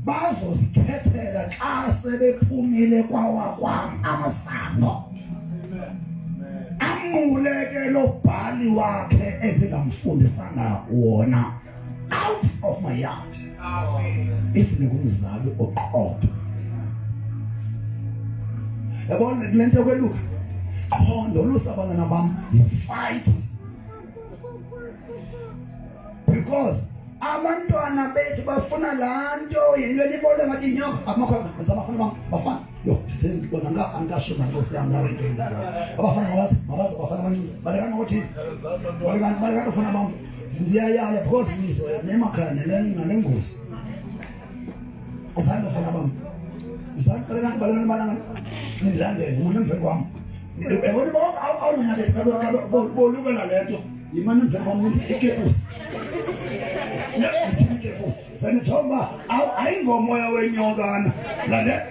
bazozikhethela xa sebephumile kwawakwam amasango. Amule ke lo bhali wakhe endingamfundisanga wona out of my yard. If ningumzali oqotho. Yabona le nto kweluka. Phondo lusa abantwana bam yi-fight. Because abantwana bethu bafuna laa nto yinto enibona ngathi inyoka amakhona abafana bam bafana yho ndibona nga andikasho mankosi yam nawe into endizayo abafana mabaze mabaze abafana abancinci balekani ngothini balekani balekani ufana bam ndiyayala because nizoya nemakhaya nale ngozi zange bafana bam zange balekani balekani balekani nindilandele mona emveni kwam yabona bonke awunina bolukela le nto yimane emveni kwam nithi ikepusi ithi ikepusi senijonga uba ayingomoya wenyokana lale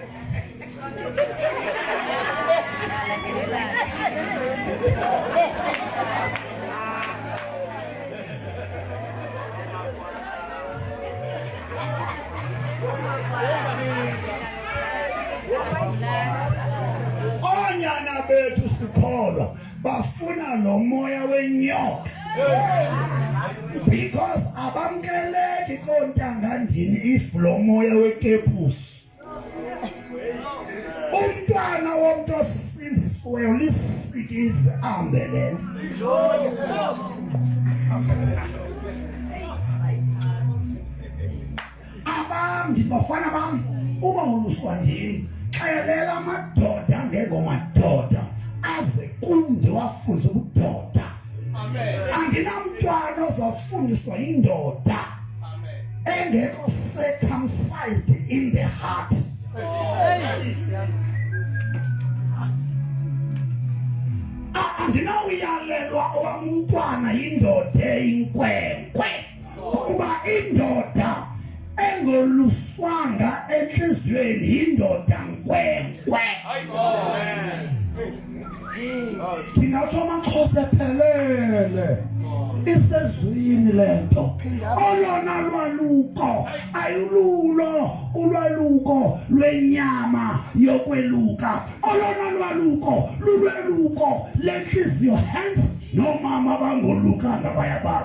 Oonyana bethu sikholwa bafuna lo moya wenyoka because abamkeleki koontangandini if lo moya wekepusi umntwana womntu osindisiweyo lisikizi ahambe lelo abambi bafana bam uba uluswa ndim xelela amadoda angengomadoda aze kum ndiwafunze ubudoda andinamntwana ozawufundiswa yindoda engekho circumcised in the heart andinawuyalelwa owam umntwana yindoda eyinkwenkwe kuba indoda engoluswanga entliziyweni yindoda nkwenkwe ndingatsho amaxhosa ephelele isezwini lento olona lwaluko ayululo ulwaluko lwenyama yokweluka olona lwaluko lulweluko lentliziyo hence nomama abangolukanga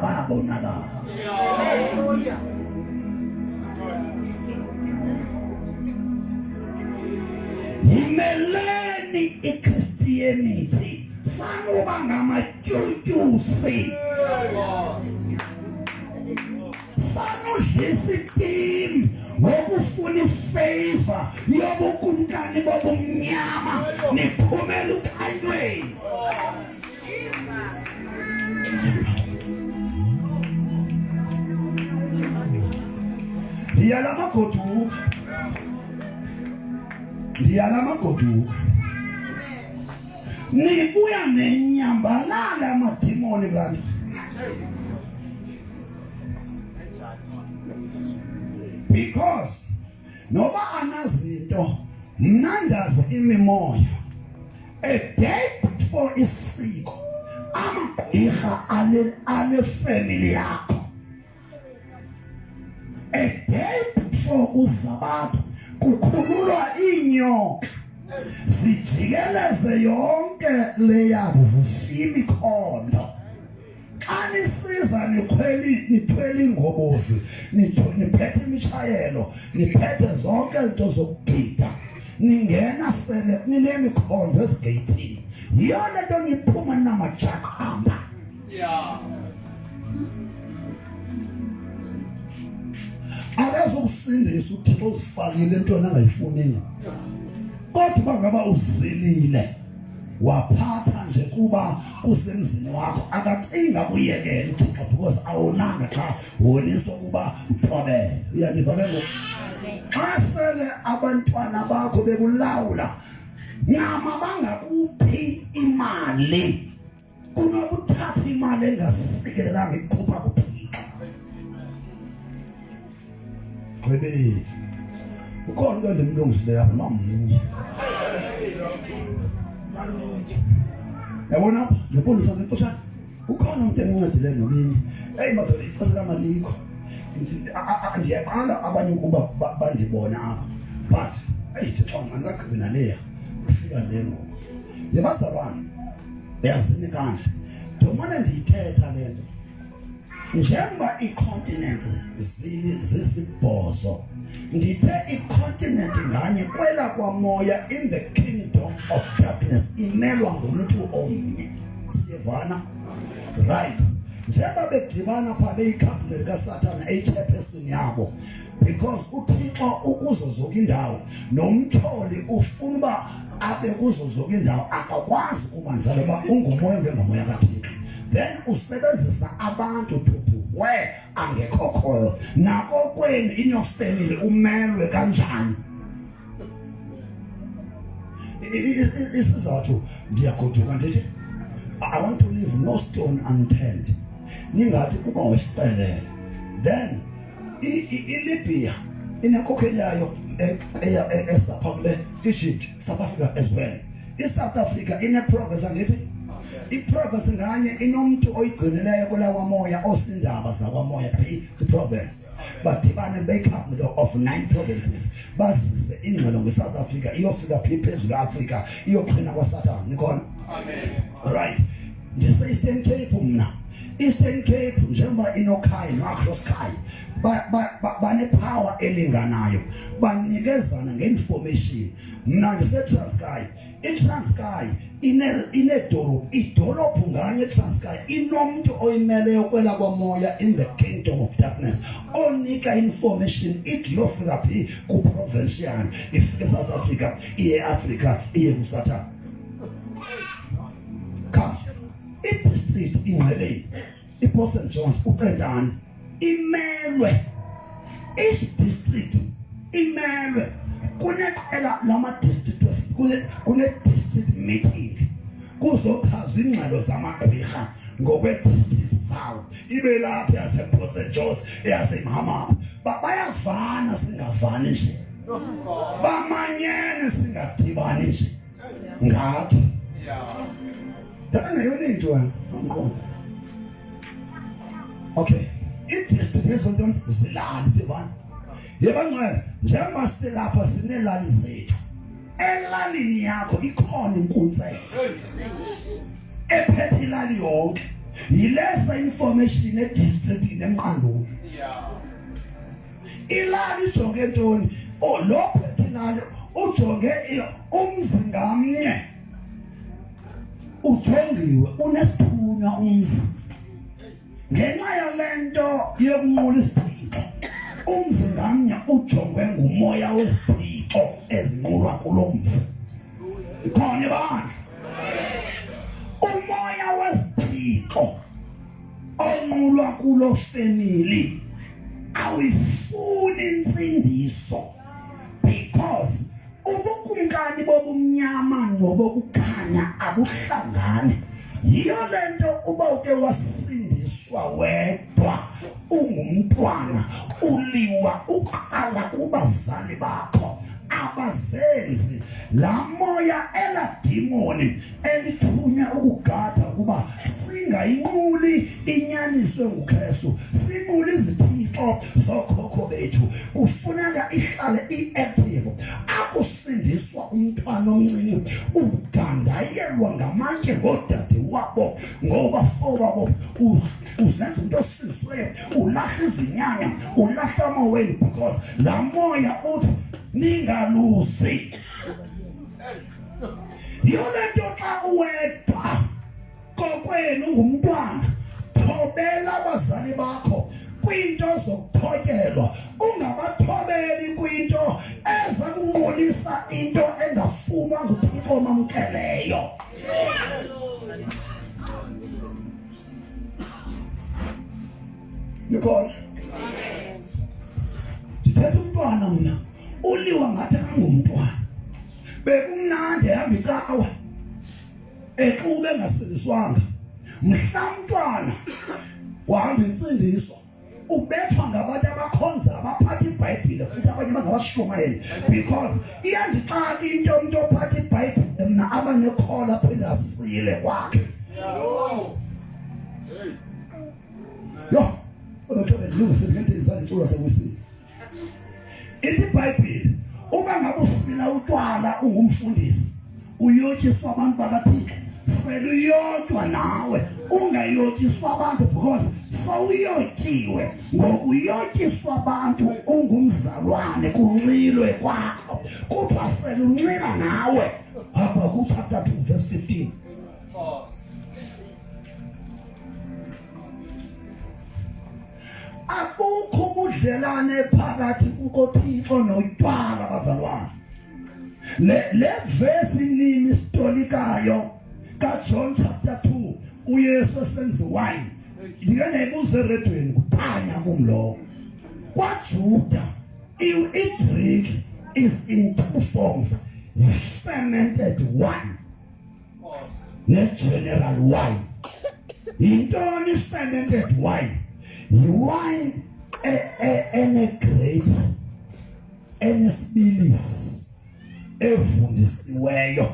bayabonakala yimeleni iChristianity sanuba ngamatyutyusi sanudlisa iteam ngokufuna ifavor yobukumkani bobumnyama niphumela ukhanyweni ndiyala magoduka ndiyala magoduka nibuya nenyambalala amadimoni kulaa nto because noba anazinto Mna ndazi imimoya a day before isiko amagqirha ale ale family yakho a day before kuzabantu kukhululwa iinyoka zijikeleze yonke leyabo zishiya imikhondo xa nisiza nikhweli nithwele ingobozi niphethe imishayelo niphethe zonke izinto zokugida ningena sele ninemikhondo ezigeyithini yiyo le nto niphuma ninamajaqamba yeah akazukusindisa uThixo uzifakile entweni angayifuniyo kodwa uba ngaba uzilile waphatha nje kuba kusemzini wakho akacinga kuyekela uThixo because awonanga qha woniswa ukuba uthobele uyandiva ke ngoku xa sele abantwana bakho bekulawula nama bangakuphi imali kunokuthatha imali engasikelelanga ikhupha kuThixo gqibile ukhona into endimlungisileyo apha nomnye yabona apha le mfundiso nemfutshane ukhona umntu emncedileyo nobinye eyi madoda ixesha lamalikho ndiyaqala abanye ukuba bandibone apha but eyi thixo mandingagqibi naleya ufika le ngoku yebazalwane yazini kanje ndomane ndiyithetha le nto njengoba ii-continents zisibhozo ndithe i-continent nganye kwela kwamoya in the kingdom of darkness imelwa ngumntu omnye siyevana right njengoba bedibana phaa beyikhabhinethi kasathana eyi-chairperson yabo because uthixo ukuzo zonke indawo nomtyholi ufuna uba abe kuzo zonke indawo akakwazi kuba njalo uba ungumoya ngengomoya kathixo then usebenzisa abantu to be where angekho khoyo nakokwenu in your family umelwe kanjani isizathu ndiyagoduka ndithi i want to leave no stone unturned ningathi kuba wesixelele then iLibya inenkokheli yayo esapha kule Egypt South Africa as well iSouth Africa ine-province angithi i-province nganye inomntu oyigcinileyo kwelakwamoya osindaba zakwamoya phi kwi-province badibane beyi-cabinet of nine provinces bazise ingxelo nge-South Africa iyofika phi phezulu Africa iyoqhina kwaSathane nikhona right ndise-Eastern Cape mna Eastern Cape njengoba inoKhai noAcross Khai banepower elinganayo banikezana ngeinformation mna ndiseTranskei iTranskei inedolophu idolophu nganye eTranskei inomntu oyimeleyo kwela kwamoya in the kingdom of darkness onika information ithi yofika phi kuprovincial ifike eSouth Africa iye eAfrica iye kuSathane come idistrict ingqeleni iPort St John's uCentane imelwe each district imelwe kuneqela lama-district kune-district meeting kuzochazwa ingxelo zamagqwirha ngokwe-district zawo ibe lapho yaseport St John's eyasemhamapha bayavana singavani nje bamanyene singadibani nje ngathi Dana ngeyona into wena umqondo. Okay. I-district yezonto zilali sivana. Yebangcwele njengoba silapha sinelali zethu. Elalini yakho ikhona inkuntsela. Ephethe ilali yonke. Yilesa information edistrictini emqanduli. Ilali ijonge ntoni? Oh lo phethe ilali ujonge umzi ngamnye. Ujongiwe unesithunywa umzi ngenxa yale nto yokunqula isithixo umzi ngamnye ujongwe ngumoya wezithixo ezinqulwa kulo mzi ikhona ibandla umoya wezithixo onqulwa kulo family awuyifuni insindiso because Ubukumkani bobumnyama nobokukhanya abuhlangani. Yiyo le nto uba uke wasindiswa wedwa ungumntwana uliwa uqala kubazali bakho. Singazenzi la moya ela demoni elithunywa ukugada ukuba singayinquli inyaniso enguKristu, sinqule izithixo zokhokho bethu. Kufuneka ihlale i-active. Akusindiswa umntwana omncinci ugandayelwa ngamatye ngoodade wabo ngobafowabo, uzenza umntu osindisiweyo, ulahla izinyanya, ulahla amawenu, because laa moya uthi ningaluzi. Yiyo le nto xa uwedwa kokwenu ungumntwana, thobela abazali bakho kwinto zokuthotyelwa, ungabathobeli kwinto eza kunqulisa into engafunwa nguThixo omamkeleyo. Nikhona? Ndithetha umntwana mna uliwa ngathi akangumntwana. Bekumnandi ehamba icawa exube engasindiswanga. Mhla mntwana wahamba intsindiso ubethwa ngabantu abakhonza abaphatha iBhayibhile futhi abanye bangabashumayeli, because iyandixaka into umuntu ophatha iBhayibhile mna abanekhola aphinde asile kwakhe. Yho, kodwa bendilungise ngento izandiculwa sekusile. Ithi iBhayibhile uba ngabe usila utywala ungumfundisi uyotyiswa abantu bakaThixo, seluyotywa nawe, ungayotyiswa abantu because sowuyotyiwe. Ngokuyotyiswa abantu ungumzalwane kunxilwe kwakho, kuthiwa selunxila nawe. Hamba kuchapter 2 verse 15. Akukho ubudlelane phakathi kukoThixo notywala bazalwane. Le verse nini sitolikayo kaJohn chapter 2 uYesu esenza wine, ndike ndayibuza eredweni kukhanya kum lowo. KwaJuda i-drink is in two forms, yi-fermented wine ne-general wine. Yintoni i-fermented wine? Yi-wine ene-grape enesibilisi evundisiweyo.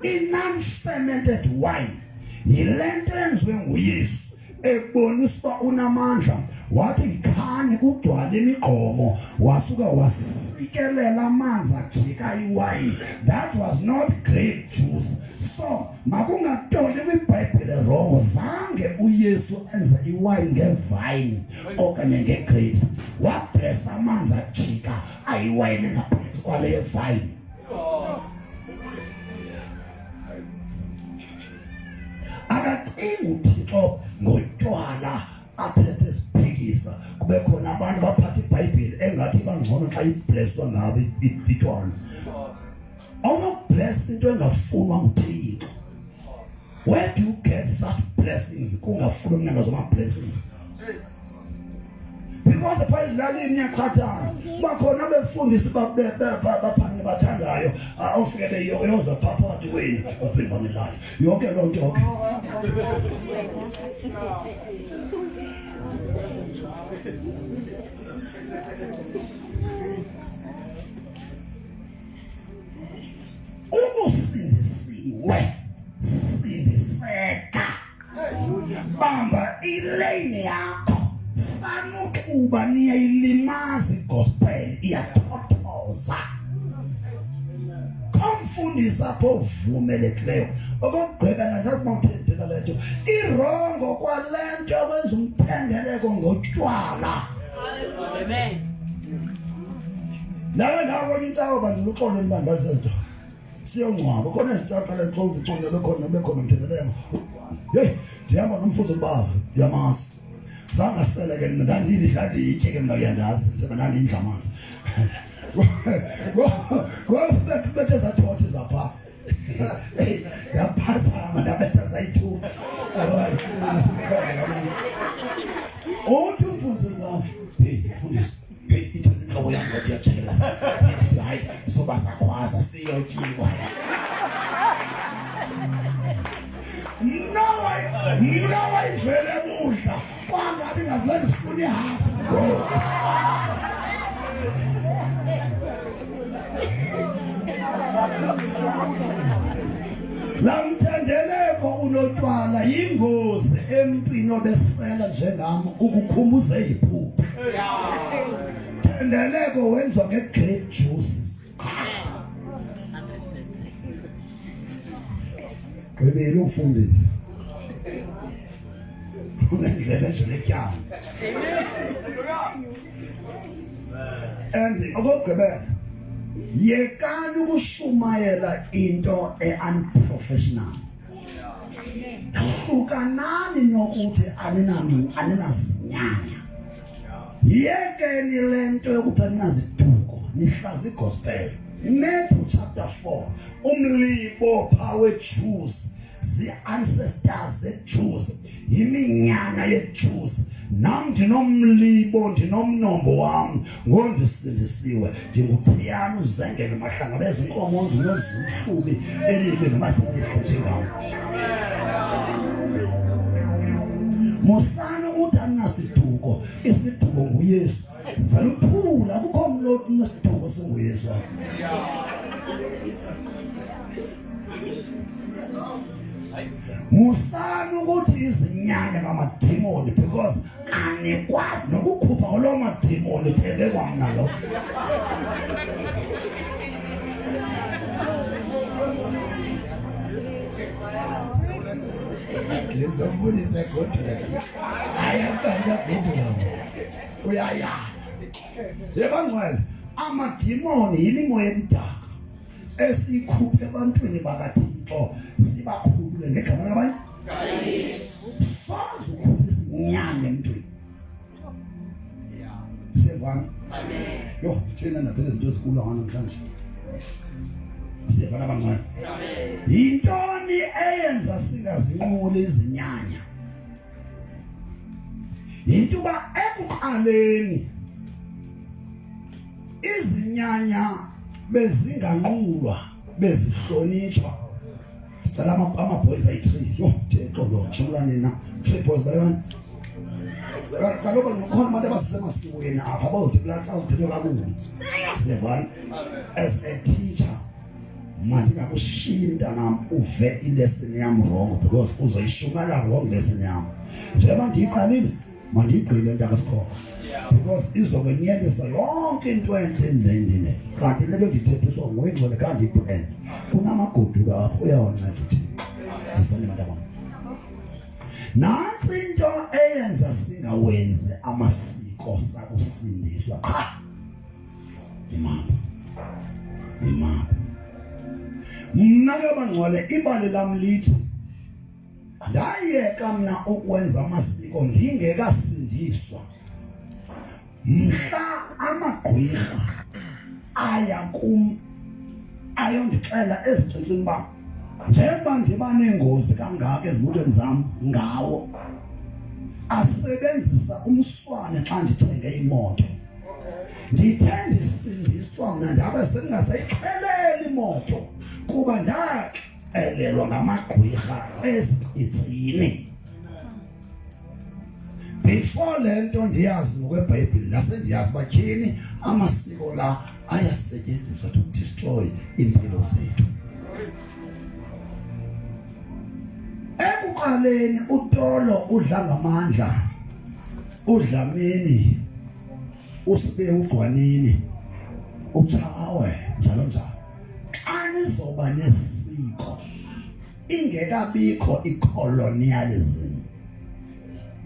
I-non-fermented wine yile nto yenziwe nguYesu ebonisa unamandla, wathi khani kugcwale imigqomo, wasuka wasikelela amanzi ajika iwayini. That was not grape juice. So makungatoli kwibhayibhile rongo, zange uYesu enze iwayini ngevayini okanye ngegrapes, wablesa amanzi ajika ayiwayini ngaphezu kwale yevayini. Akacingi uThixo ngotywala athethe esiphikisa, kube khona abantu baphatha iBhayibhile engathi bangcono xa iblesswa ngabo itywala. Awunokubless into engafunwa nguThixo. Where do you get such blessings kungafunwa mna ngazo ama-blessings? Because phaa ezilalini niyaqhathana, bakhona abefundisi baphane bathandayo, ofike beyoyoza phaa phakathi kwenu baphinde banelali yonke loo nto ke. Ubusindisiwe, sindiseka, bamba ilane yakho, sanukuba niyayilimaza igospel, iyathothoza. Khomfundisi apho ovumelekileyo. Okokugqibela, ndazi uba utheni le nto irongo kwale nto yokwenza umthendeleko ngotywala. Nawe ndawo kwenye intsaba bandula uxolo nibambalise nto siyongcwaba khona ezicaqala xoza icona bekhona bekhona mthendeleko. Hey, ndihamba nomfuzo ubavu ndiyamazi, zange asele ke mna, ndandidla nditye ke mna, uyandazi njengoba ndandindla amanzi ngosibethe zathothi zapha, ndaphazama ndabetha zayi-two. Uthi umfundisi bavu, heyi mfundisi, heyi ithoni intloko yam ngathi iyajela. Ndithi hayi soba sakhwaza siyotyiwa. Mna wayivele budla kwangathi ngavele ndifuna ihafu ngoku. La mthendeleko unotywala yingozi emntwini obesela njengam ukukhumbuza iphupha. Thendeleko wenziwa nge-grape juice. Gqibile ukufundisa. Unendlebe nje letyala. And okokugqibela yekani ukushumayela into e-unprofessional. Hlukanani nokuthi aninami aninazinyanya. Yekeni le nto yokuthi aninaziduko nihlaza igospel. Matthew chapter 4 umlibo pha weJews zii-ancestors zeJews yiminyana yeJews nam ndinomlibo ndinomnombo wam ngondisindisiwe ndinguthiyana uzengele mahlangabeza inkomo ndinozuhlubi elibi nomasilihle njengam musani ukuthi anasiduko isiduko nguyesu vele uphula akukho mntu onesiduko singuyesu apha musani ukuthi izinyanya ngamadimoni because anikwazi nokukhupha ngoloo madimoni thembe kwamna lo Ngizomfundisa egodula thi. Hayi akukandi uyagodula. Uyayala. Yebangcwele amadimoni yimimoya emdaka. Esikhuphe ebantwini bakaThixo sibakhulule ngegama labanye soze ukhuphe isinyanga emntwini siyevana yho thina ndaphela izinto ezinkulu namhlanje siyevana abangcwele yintoni eyenza singazinquli izinyanya yinto uba ekuqaleni izinyanya bezinganqulwa bezihlonitshwa sicela ama-boys ayi-three yho thixo lo jula nina three boys balekani kaloku nokhona abantu abasisemasikweni apha bawuthi kulaa xa uthethwe kakubi siyevana as a teacher mandingakushiyi mntanam uve ilesson yam wrong because uzoyishumela wrong lesson yam njengoba ndiyiqalile mandiyigqile mntakasikhoba because izokwenyelisa yonke into entle endendine kanti le nto ndithethiswa ngoyingcwele kanti ibrand kunamagoduka apho uyawanceda uthixo ndisane bantabam nantsi into eyenza singawenzi amasiko sakusindiswa qha imapha imapha mna ke bangcwele ibali lam lithi ndayeka mna ukwenza amasiko ndingekasindiswa mhla amagqwirha aya kum ayondixela ezicicini uba njengoba ndiba neengozi kangaka ezimotweni zam ngawo asebenzisa umswane xa ndithenge imoto ndithe ndisindiswa mna ndabe sendingasayixheleli imoto kuba ndaxelelwa ngamagqwirha eziqitsini before le nto ndiyazi ngokwebhayibhile ndasendiyazi uba tyhini amasiko la ayasetyenziswa to destroy iimpilo zethu ekuqaleni utolo udla ngamandla udlamini usibe ugcwanini utshawe njalo njalo xa nizoba nesiko ingekabikho icolonialism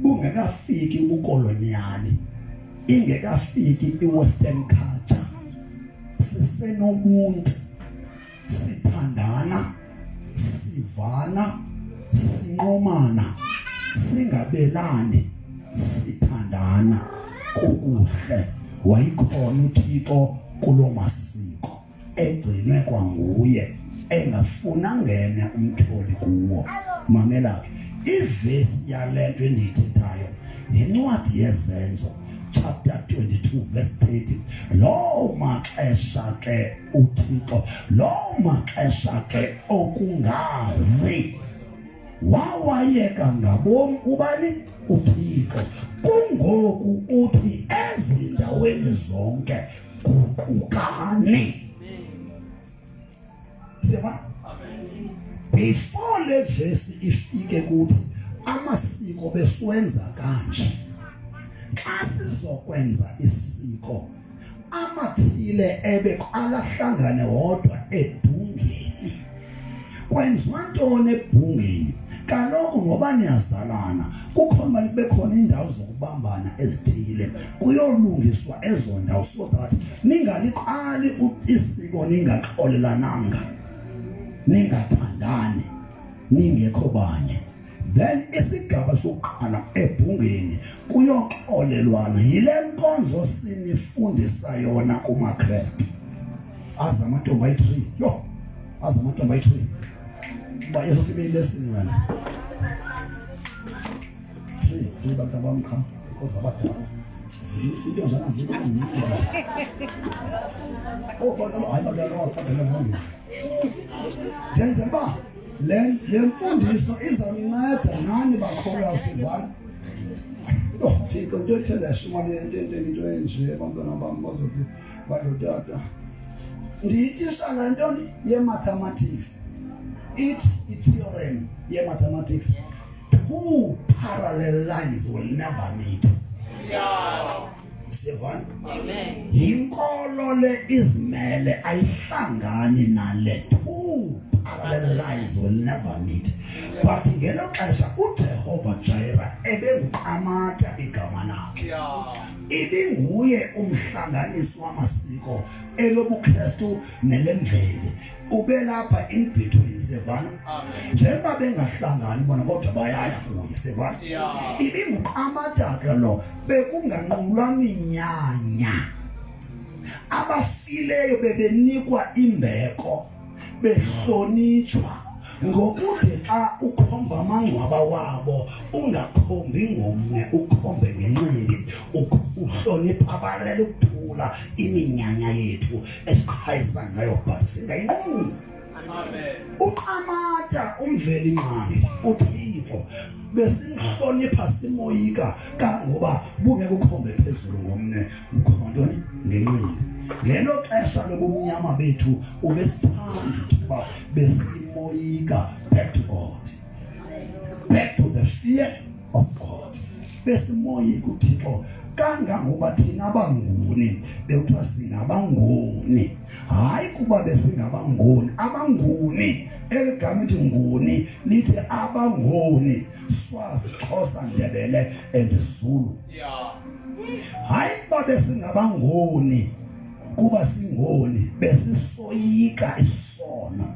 bungekafiki ubukoloniali ingekafiki iwestern culture sisenobuntu sithandana sivana sinqomana singabelani sithandana kukuhle wayikhona uThixo kulo masiko egcinwe kwanguye engafuna ngene umtholi kuwo mamela ke ivesi yalento endiyithethayo yincwadi yezenzo chapter 22 verse 30 lowo maxesha ke uThixo lowo maxesha ke okungazi wawayeka ngabom ubani uThixo kungoku uthi ezindaweni zonke guqukani. Siyabona? Before le verse ifike kuthi amasiko besiwenza kanje. Xa sizokwenza isiko amathile ebeqala ahlangane wodwa ebhungeni. Kwenziwa ntoni ebhungeni? Kaloku ngoba niyazalana kukhona mali kube khona iindawo zokubambana ezithile kuyolungiswa ezo ndawo so that ningaliqali isiko ningaxolelananga ningathandani ningekho banye then isigaba sokuqala ebhungeni kuyoxolelwana yile nkonzo sinifundisa yona kumaKrestu aza amantombi ayi-3 yho aza amantombi ayi-3 uba yeso sibe ilesini wena three three bantu abam qha because abadala intonjana zikho oh bantu hayi badala badala ngongezi ndenzela uba le le mfundiso izamnceda nani bakholwa sivana Oh, Thixo into ethe ndashumayela into into into enje abantwana bam bazothi balotata ndiyitishala ntoni ye-mathematics ithi i-theorem ye-mathematics two parallel lines will never meet siyevana yinkolo le izimele ayihlangani nale two parallel lines will never meet but ngelo xesha uJehova Jireh ebenguqamata igama lakhe ibinguye umhlanganisi wamasiko elobuKristu nelemveli ubelapha in between sevana njengoba bengahlangani bona kodwa bayaya kuye sevana ibinguqamata ke lo bekunganqulwa minyanya abafileyo bebenikwa imbeko behlonitshwa ngokude xa ukhomba amangcwaba wabo ungakhombi ngomnwe ukhombe ngenxili uhlonipha abalela ukuthula iminyanya yethu esiqhayisa ngayo but singayinqumi uqamata umveli ngqangi uthixo besimhlonipha simoyika kangoba bungeke ukhombe phezulu ngomnwe ukhomba ntoni ngenqindi ngelo xesha lobumnyama bethu ubesithanda uba besimoyika back to God back to the fear of God besimoyika uThixo kangangoba thina abanguni bekuthiwa singabanguni hayi kuba besingabangoni abanguni eli gama ithi nguni lithi abangoni Swazi Xhosa Ndebele and Zulu hayi kuba besingabangoni kuba singoni besisoyika isono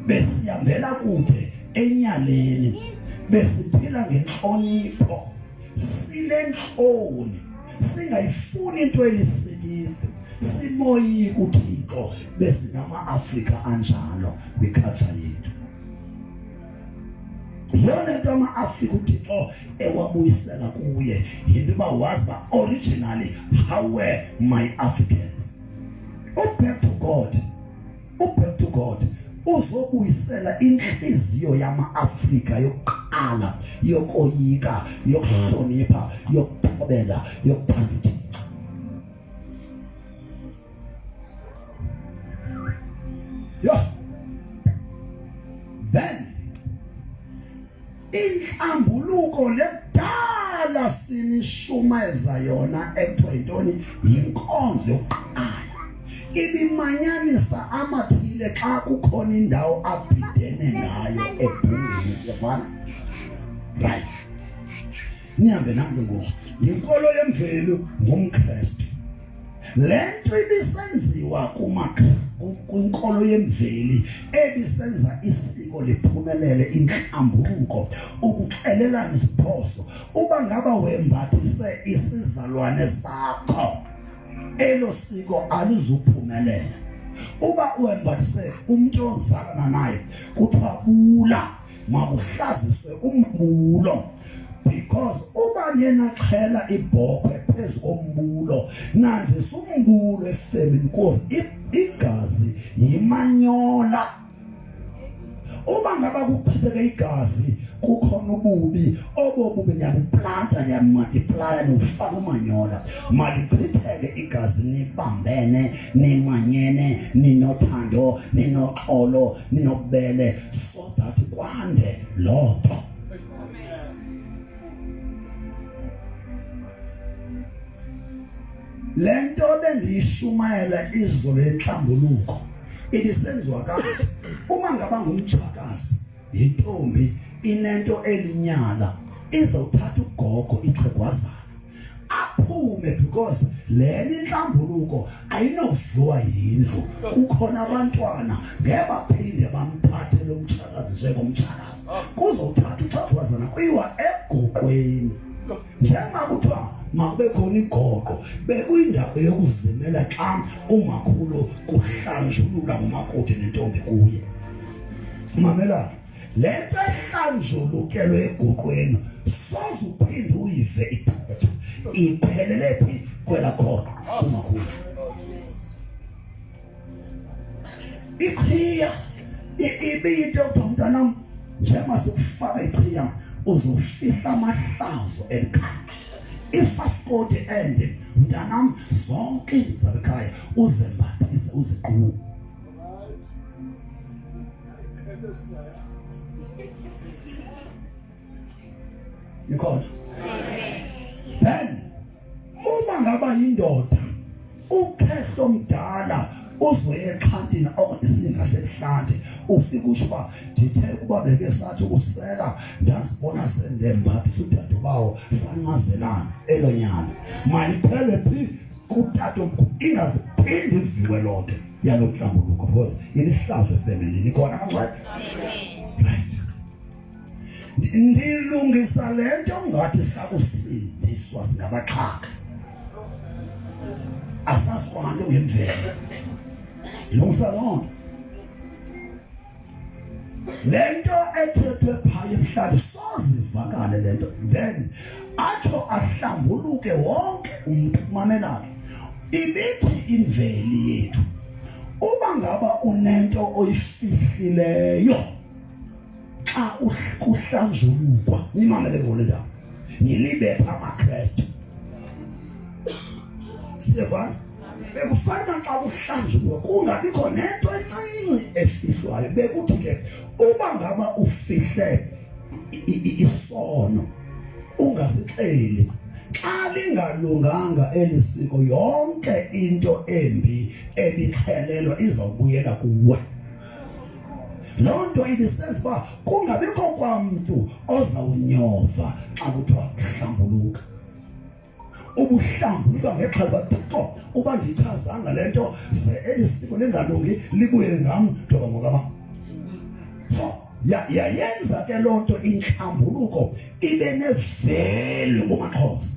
besihambela kude enyaleni besiphila ngenhlonipho silenhloni singayifuni into elisikizi simoyika uThixo besingama-Afrika anjalo kwiculture yethu yona nto ama-afrika uthixo ewabuyisela kuye yinto uba wazi uba originally how were my africans uback to god uback to god uzobuyisela inhliziyo yama-afrika yokuqala yokoyika yokuhlonipha yokuthobela yokuthanda uthixo Yho. Then inhlambuluko lekudala sinishumayeza yona ekuthiwa yintoni yinkonzo yokuqala ibimanyanisa amathile xa kukhona indawo abhidene ngayo ebhungeni siyafana right nihambe nam ke ngoku yinkolo yemvelo ngumkrestu le nto ibisenziwa kwinkolo yemveli ebisenza isiko liphumelele inhlambuluko ukuxelelana iziphoso uba ngaba wembathise isizalwane sakho elo siko alizuphumelela uba wembathise umntu ozalana naye kuthiwa bula makuhlaziswe umbulo because uba niyena xhela ibhokhwe phezu kombulo nandisa umbulo efemini because igazi yimanyola. Uba ngaba kuchitheke igazi kukhona ububi, obo bubi niyabuplanta, niyamultiplya, niwufaka umanyola. Malichitheke igazi nibambene, nimanyene, ninothando, ninoxolo, ninobubele, so that kwande loo nto. Le nto bendiyishumayela izolo yentlambuluko ibisenziwa kanje. Uma ngaba ngumtshakazi, yintombi, inento elinyala, izawuthatha ugogo ixhegwazana aphume, because lena intlambuluko ayinokuviwa yindlu, kukhona abantwana ngeke baphinde bamthathe lo mtshakazi njengomtshakazi. Kuzothatha uxhegwazana kuyiwa egoqweni. Njengoba kuthiwa makube khona igoqo, bekuyindaba yokuzimela xa umakhulu kuhlanjulula ngumakoti nentombi kuye. Mamela, le nto ehlanjulukelwe egoqweni soze uphinde uyive ithethwa, iphelele phi kwela goqo kumakhulu. Iqhiya ibiyinto yokuthiwa mntanam, njengoba sikufaka iqhiya uzofihla amahlazo elikhaya, ifasikoti ende mntanam, zonke iinto zabekhaya uzembathise uziqhume. Nikhona? Then uma ngaba yindoda ukhehlo omdala uzoye exhantini okanye singasebuhlanti, ufika usho uba ndithe kuba beke sathi usela ndazibona sendembathisa udadobawo, sancazelana elo nyala maliphele phi kutatomkhulu, ingaziphindi iviwe loo nto yaloo ntlambuluko because ilihlazo efemelini. Ikhona kangcwele? Right, ndilungisa le nto ngathi sakusindiswa singabaxhaka, asazi kwanto ngemvelo. Lungisa loo nto, le nto ethethwe phaya ebuhlali soze ivakale le nto. Then atsho ahlambuluke wonke umntu. Mamelake, ibithi imveli yethu, uba ngaba unento oyifihlileyo xa kuhlanjulukwa, nimamele ngole ndaba, nilibetha amaKrestu, siyevana, bekufana xa kuhlanjulukwa kungabikho nento encinci efihlwayo. Bekuthi ke uba ngaba ufihle isono ungasixeli, xa lingalunganga eli siko, yonke into embi ebixhelelwa izawubuyela kuwe. Loo nto ibisenza uba kungabikho kwamntu ozawunyova xa kuthiwa hlambuluka. Ubuhlambuluka ngexhala uba Thixo, uba ndiyichazanga le nto ze eli siko lingalungi libuye ngam, ndoba ngokaba. So yayenza ke loo nto intlambuluko ibe nevelu kumaXhosa.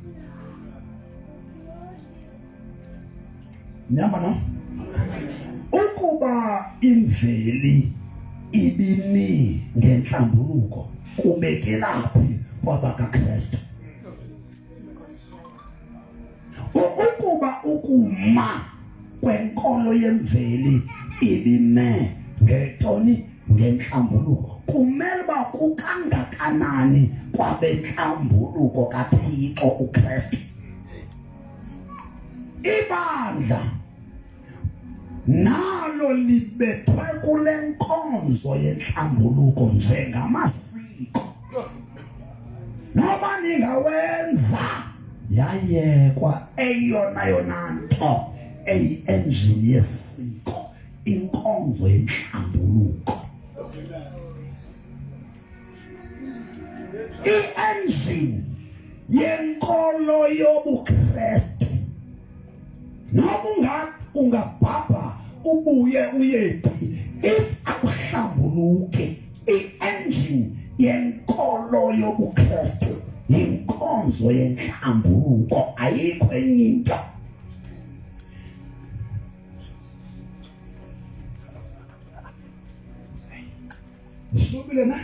Nyama no? Ukuba imveli ibimi ngenhlambuluko kubekelaphi kwabakaKristu? Ukuba ukuma kwenkolo yemveli ibime ngetoni ngenhlambuluko, kumele uba kukangakanani kwabenhlambuluko kaThixo uKristu? Ibandla nalo libethwe kule nkonzo yenhlambuluko njengamasiko, noba ningawenza, yayekwa eyona yona nto eyi-enjini yesiko, inkonzo yenhlambuluko. I-engine yenkolo yobuKristu, noma ungabhabha ubuye uyephi, if akuhlambuluki, i-engine yenkolo yobuKristu yinkonzo yenhlambuluko, ayikho enye into. Nisukile na?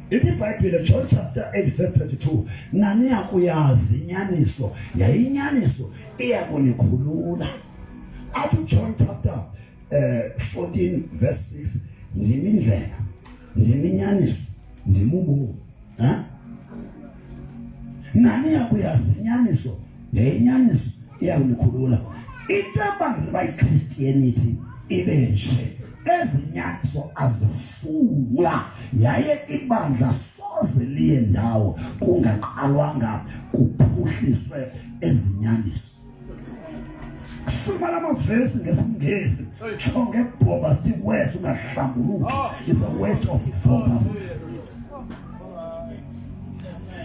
Ithi iBhayibhile, John chapter 8 verse 32, naniyakuyazi inyaniso, yayinyaniso iyakunikhulula. Athi John chapter 14 verse 6, Ndim indlela, ndim inyaniso, ndim ubomi. Ha? Nani yakuyazi inyaniso, le inyaniso iyakunikhulula. Into ebangela uba iChristianity ibe nje ezi nyaniso azifunwa yaye ibandla soze liye ndawo kungaqalwanga kuphuhliswe ezi nyaniso. Suma la mavesi ngesiNgesi tsho ngebhomba sithi words ungahlambuluki is a waste of ibhomba.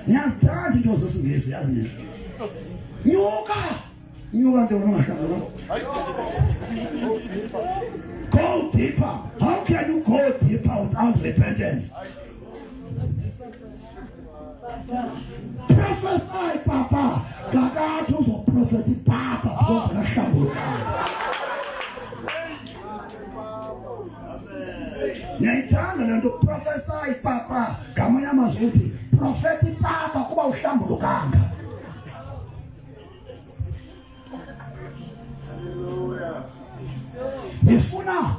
Niyazithanda into zesiNgesi yazi nina. Nyuka nyuka nto ungahlambuluki. Go deeper. How can you go deeper without repentance? Prophesy papa ngakathi uzoprofetha ipapa because akahlambulukanga. Ngiyayithanda le nto prophesy papa ngamanye amazwi uthi profetha ipapa kuba uhlambulukanga. Ngifuna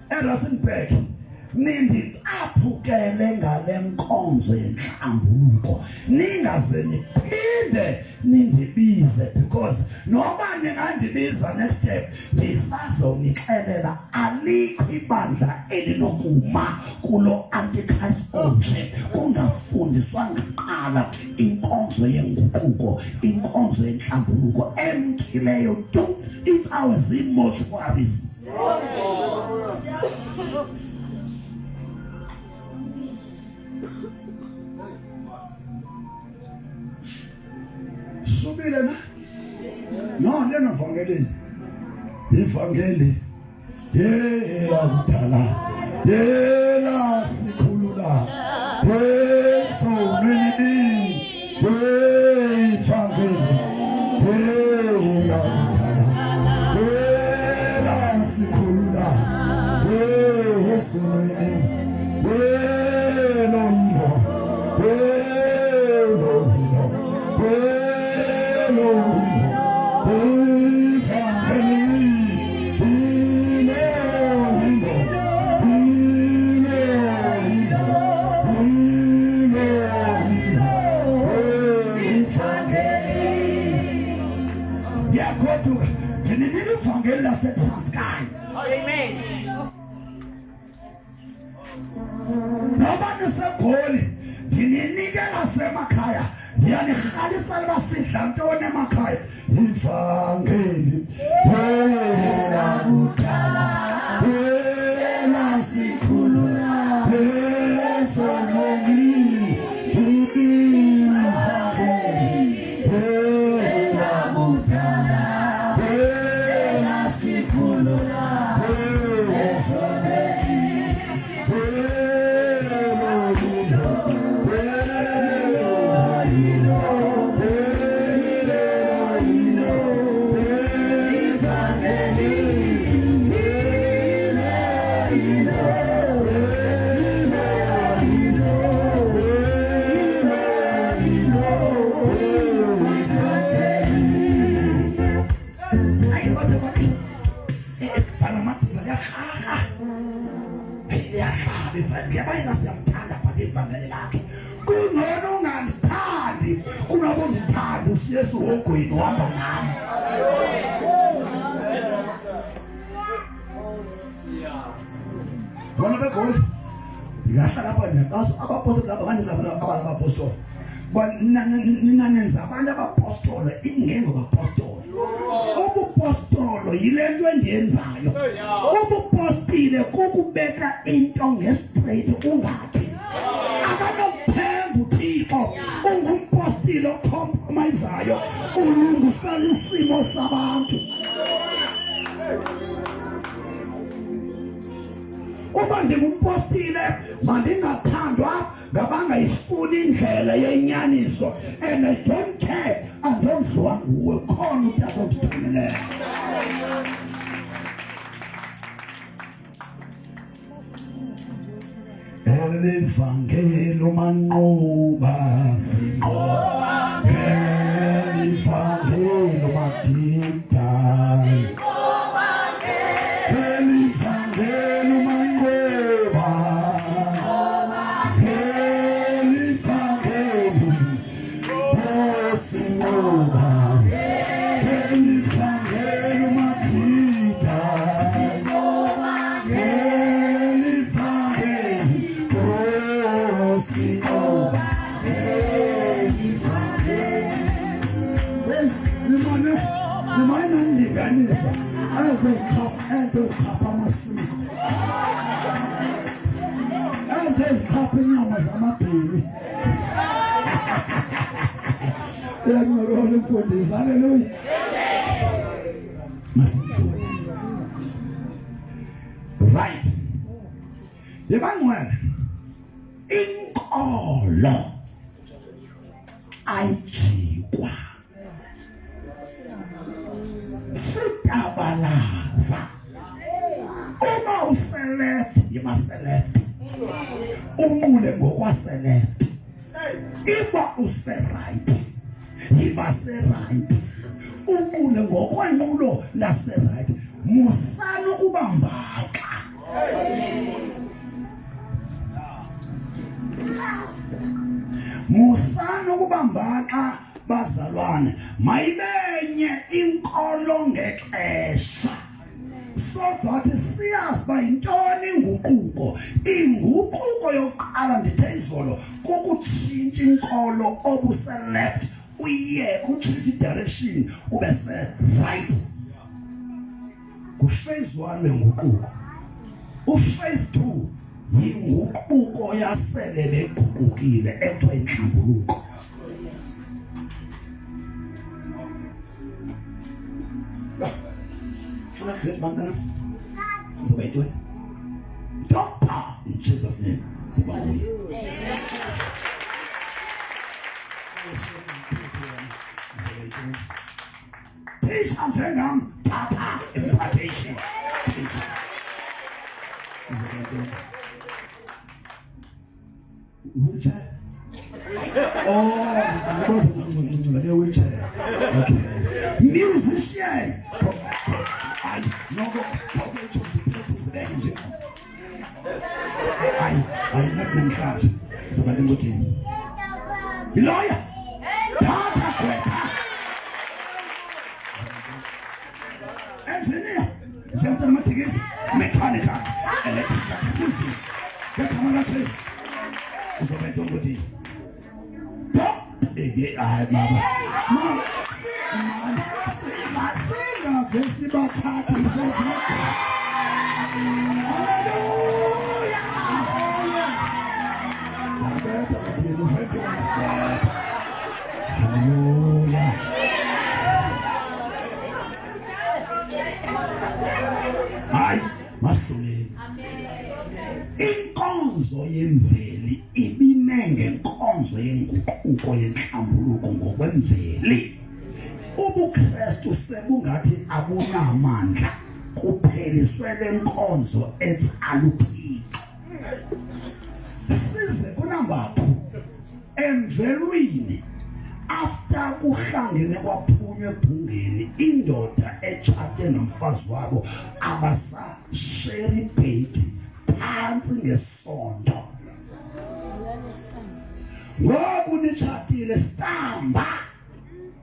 eRustenburg nindicaphukele ngale nkonzo yenhlambuluko ningaze niphinde nindibize because noba ningandibiza next step ndisazonixelela alikho ibandla elinokuma kulo antichrist onje kungafundiswanga kuqala inkonzo yenguquko inkonzo yenhlambuluko emkileyo tu icawe zii-mortuaries Subile na? No, lena vangelini. Ivangeli yela kudala. Yela sikhulula. Esonweni. Ivangeli. Yela kudala. Yela sikhulula. Esonweni. Yelo yilo. Yelo yilo. Yelo yilo. Ivangeli. Ndiyagoduka ndinibika ivangeli laseTranskei. Amen. Noba niseGoli ndininikela semakhaya ndiyanirhalisa uba sidla ntoni emakhaya ivangeli yela kudala yela sikhulula esonweni ivangeli yela kudala yela sikhulula esonweni Hayi kodwa bathi liyarharha liyahlaba ivangeli yaba yena siyamthanda but ivangeli lakhe kungcono ungandithandi kunoba undithande usiyesu hogweni uhamba nam bona begoli ndingahlala apha ndiyaqaswa abapostoli laba bandenza abantu abapostoli nina nenza abantu abapostolo ingengobapostolo ubupostolo yile nto endiyenzayo ubupostile kukubeka into ngestraight ungathi akanokuphemba uthixo ungumpostile okhompromayizayo ulungisela isimo sabantu uba ndingumpostile mandingathandwa ngabangayifuni indlela yenyaniso and I don't care andondliwa nguwe khona utata ondithumileyo Elivangeli umanqoba sinqoba Elivangeli umadidane Elivangeli umanqoba amasiko andezichapha inyama zamadini. Uyancokola umfundisi. Haleluya. Masidlule. Right. Yebangcwele. Inkolo ayijikwa. Sitabalaza. Uma useleft, yiba seleft. Unqule ngokwaseleft. Iba use-right, yiba se-right. Unqule ngokwenqulo lase-right. Musani ukuba mbaxa. Musani ukuba mbaxa bazalwane. Mayibenye inkolo ngexesha. So that siyazi uba yintoni inguquko. Inguquko yokuqala ndithe izolo kukutshintsha inkolo obuse-left uye utshintshe i-direction ube se-right. Ngu-phase 1 wenguquko. U-phase 2 yinguquko yasele beguqukile ekuthiwa inhlambuluko. Funa grade bantwana? Uzoba yintoni? Doctor in Jesus name. Uzoba nguye. Teacher njengam, thatha impartation. Teacher. Uzoba yintoni? Wheelchair. Oh, ngikwazi ngale wheelchair. Okay. Musician. Ay, noko practice nje. Ay, ay not namhlanje. Zoba lengothini. Iloya. Thatha gqwetha. Engineer. Njengoba amatekisi mechanical, electrical, civil. Ngegama laJesu. Uzoba yintoni ukuthi? Hayi baba. Ma, ma, singave sibatshatise nje. Haleluya. Yabetha kuthini ufethu. Haleluya. Hayi, masidluleni. Inkonzo yemveli ibime ngenkonzo yenguquko yenhlambuluko ngokwemveli. UbuKristu sebungathi abunamandla kupheliswe lenkonzo etsala uThixo. Size kunumber 2 emvelwini after kuhlangene kwaphunywa ebhungeni indoda etshate nomfazi wabo abasasheri bhedi phansi ngesonto. Ngoku nitshatile stamba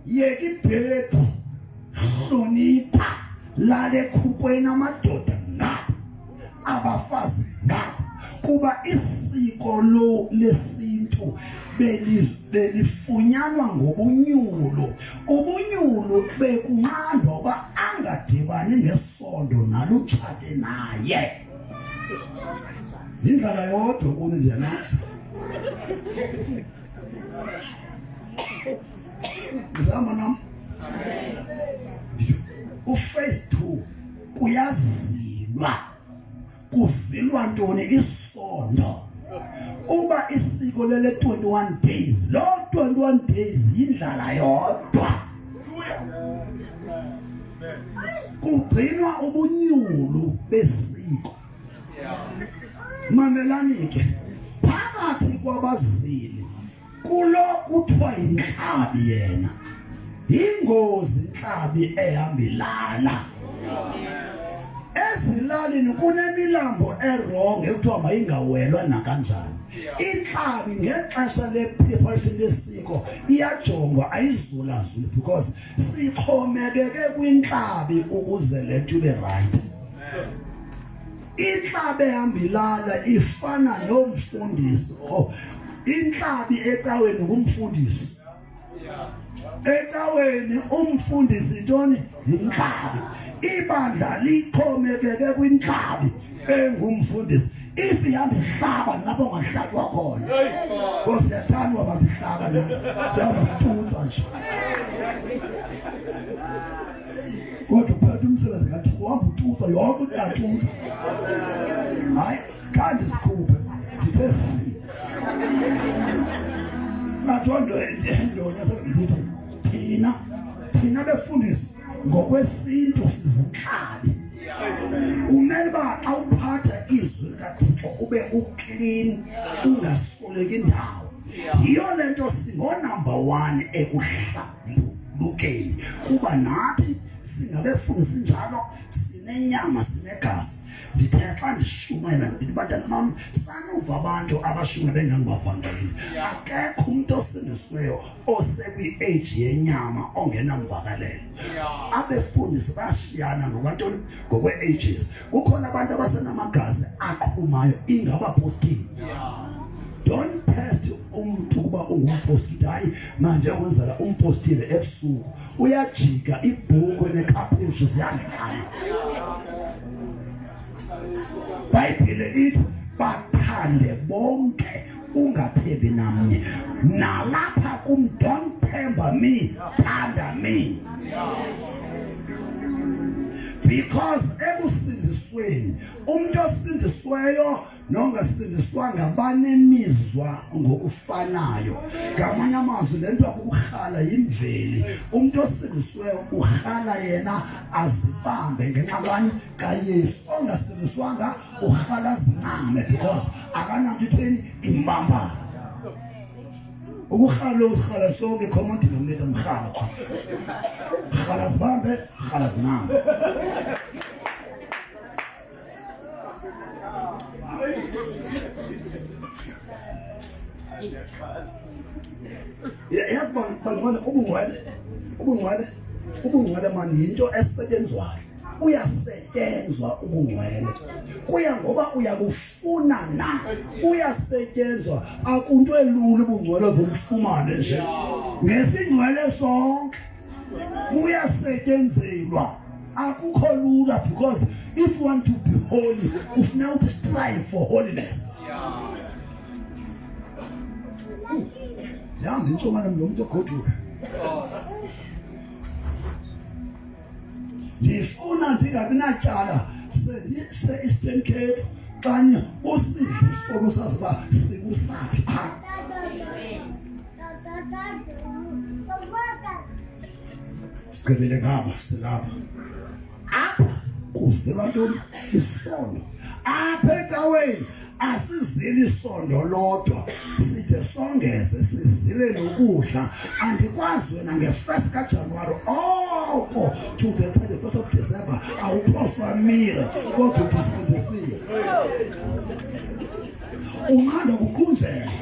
yeka ibhedi hlonipha lale ekhukweni amadoda ngapha abafazi ngapha kuba isiko lo lesintu belifunyanwa ngobunyulu. Ubunyulu bekunqandwa uba angadibani ngesondo nalutshate naye. Yindlala yodwa kuni ndiyanazi. Ngizama nam. Uphase 2 kuyazilwa. Kuzilwa ntoni? Isondo. Uba isiko lele 21 days, lo 21 days yindlala yodwa. Kugcinwa ubunyulu besiko. Mamelani ke, phakathi kwabazili kulo kuthiwa yinhlabi yena. Yingozi inhlabi ehamba ilala. Ezilalini kunemilambo erong ekuthiwa mayingawelwa nakanjani. Inhlabi ngexesha le-preparation lesiko iyajongwa, ayizulazuli because sixhomekeke kwinhlabi ukuze le nto ibe right. Inhlabi ehamba ilala ifana nomfundisi. Oh, inhlabi ecaweni ngumfundisi. Ecaweni umfundisi ntoni? Yinhlabi. Ibandla lixhomekeke kwintlabi engumfundisi. If ihamba ihlaba lapho ungahlatywa khona. Nkosi yathandwa bazihlaba la. Sihamba situtsa nje. Kodwa uphethe umsebenzi ngathi uhamba ututsa yonke into uyatutsa. Hayi khange sikhuphe ndithe si. Singathiwa ndonya ndithi thina thina befundisi ngokwesintu sizinhlabi. Kumele uba xa uphatha izwi likaThixo ube uclean ungasoleki ndawo. Yiyo le nto singonumber 1 ekuhlambulukeni kuba nathi singabefundisi njalo sinenyama sinegazi. Ndithe xa ndishumayela ndithi bantwana bam sanuva abantu abashumayela bengangibavangeli. Akekho umuntu osindisiweyo osekwi-age yenyama ongenamvakalelo. Abefundisi bashiyana ngokwantoni? Ngokwe-ages. Kukhona abantu abasenamagazi aqhumayo ingabapostile. Don't test umuntu ukuba ungumpostile. Hayi manje wenzela umpostile ebusuku uyajika ibhuku nekhaphushi ziyadlala. Bhayibhile ithi baphande bonke ungathembi namnye. Nalapha kum don't themba me, thanda me. Because ekusindisweni umuntu osindisweyo nongasindiswanga banemizwa ngokufanayo. Ngamanye amazwi le nto akukurhala yimveli. Umuntu osindisweyo urhala yena azibambe ngenxa kani kaYesu. Ongasindiswanga urhala azincame because akananto itheni imbambayo. Ukurhala ukurhala sonke common denominator mrhala qha. Rhala zibambe, rhala zincame. Yazi bangcwele ubungcwele ubungcwele ubungcwele mani yinto esetshenzwayo uyasetyenzwa ubungcwele kuya ngoba uyakufuna na uyasetyenzwa akunto elula ubungcwele obulifumane nje ngesingcwele sonke buyasetyenzelwa akukho lula because if you want to be holy kufuneka uthi strive for holiness. Yahamba intshomane lo muntu ogoduka. Ndifuna ndingabi natyala se-Eastern Cape xanye usidle isono sazi uba sikusaphi qha. Sigqibele ngaba silapha. Apha kuzelwa ntoni? Isono. Apha ecaweni asizili isondo lodwa side songeze sizile nokudla. Andikwazi wena nge-1 kaJanuwari oko to the 21st of December awuphoswa meal kodwa uthi usindisiwe. Unqanda kuqunjelwa.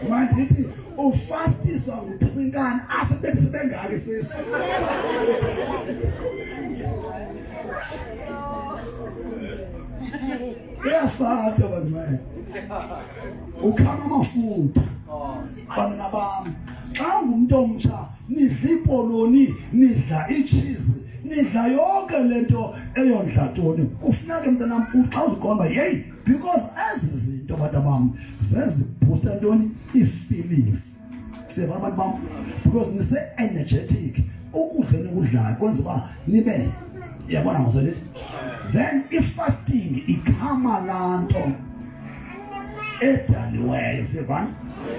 Mandithi ufastiswa nguThinkani asebenzise bengaka isisu. Uyafata bancane. Ukhama amafutha. Bantwana bami, xa ungumntu omtsha nidla ipoloni, nidla icheese, nidla yonke lento eyondla ntoni. Kufuneka mntanam uxa uziqonda hey because ezi zinto bantu bam zeziboosta ntoni ii-feelings. Siyeva abantu bam because nise-energetic ukudla enikudlayo kwenza uba nibe yabona ngoselithi then i-fasting ikhama laa nto edaliweyo siyevana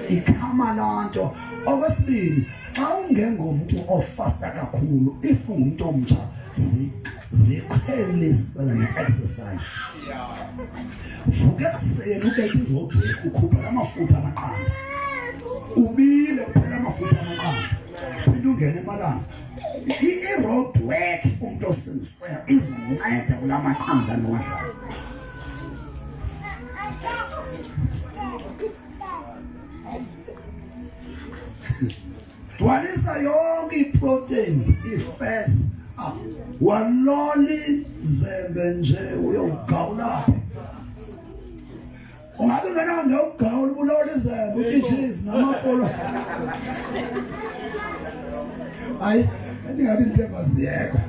ikhama laa nto. Okwesibini xa ungengomntu ofasta kakhulu if ungumntu omtsha ziqhelisele ne-exercise. Vuka ekuseni ubethe iroad work ukhupha la mafutha amaqanda ubile kuphela amafutha amaqanda phinde ungene emalanga. I-road work umuntu osindisiweyo izomnceda kula maqanda niwadlayo. Gcwalisa yonke ii-proteins, ii-fats. Ah, waloli zembe nje uyowugawula phi? Ungabe wena nje ugawula ubuloli izembe, utye icheese namapolo. Hayi, ndingathi ndithemba ziyekho.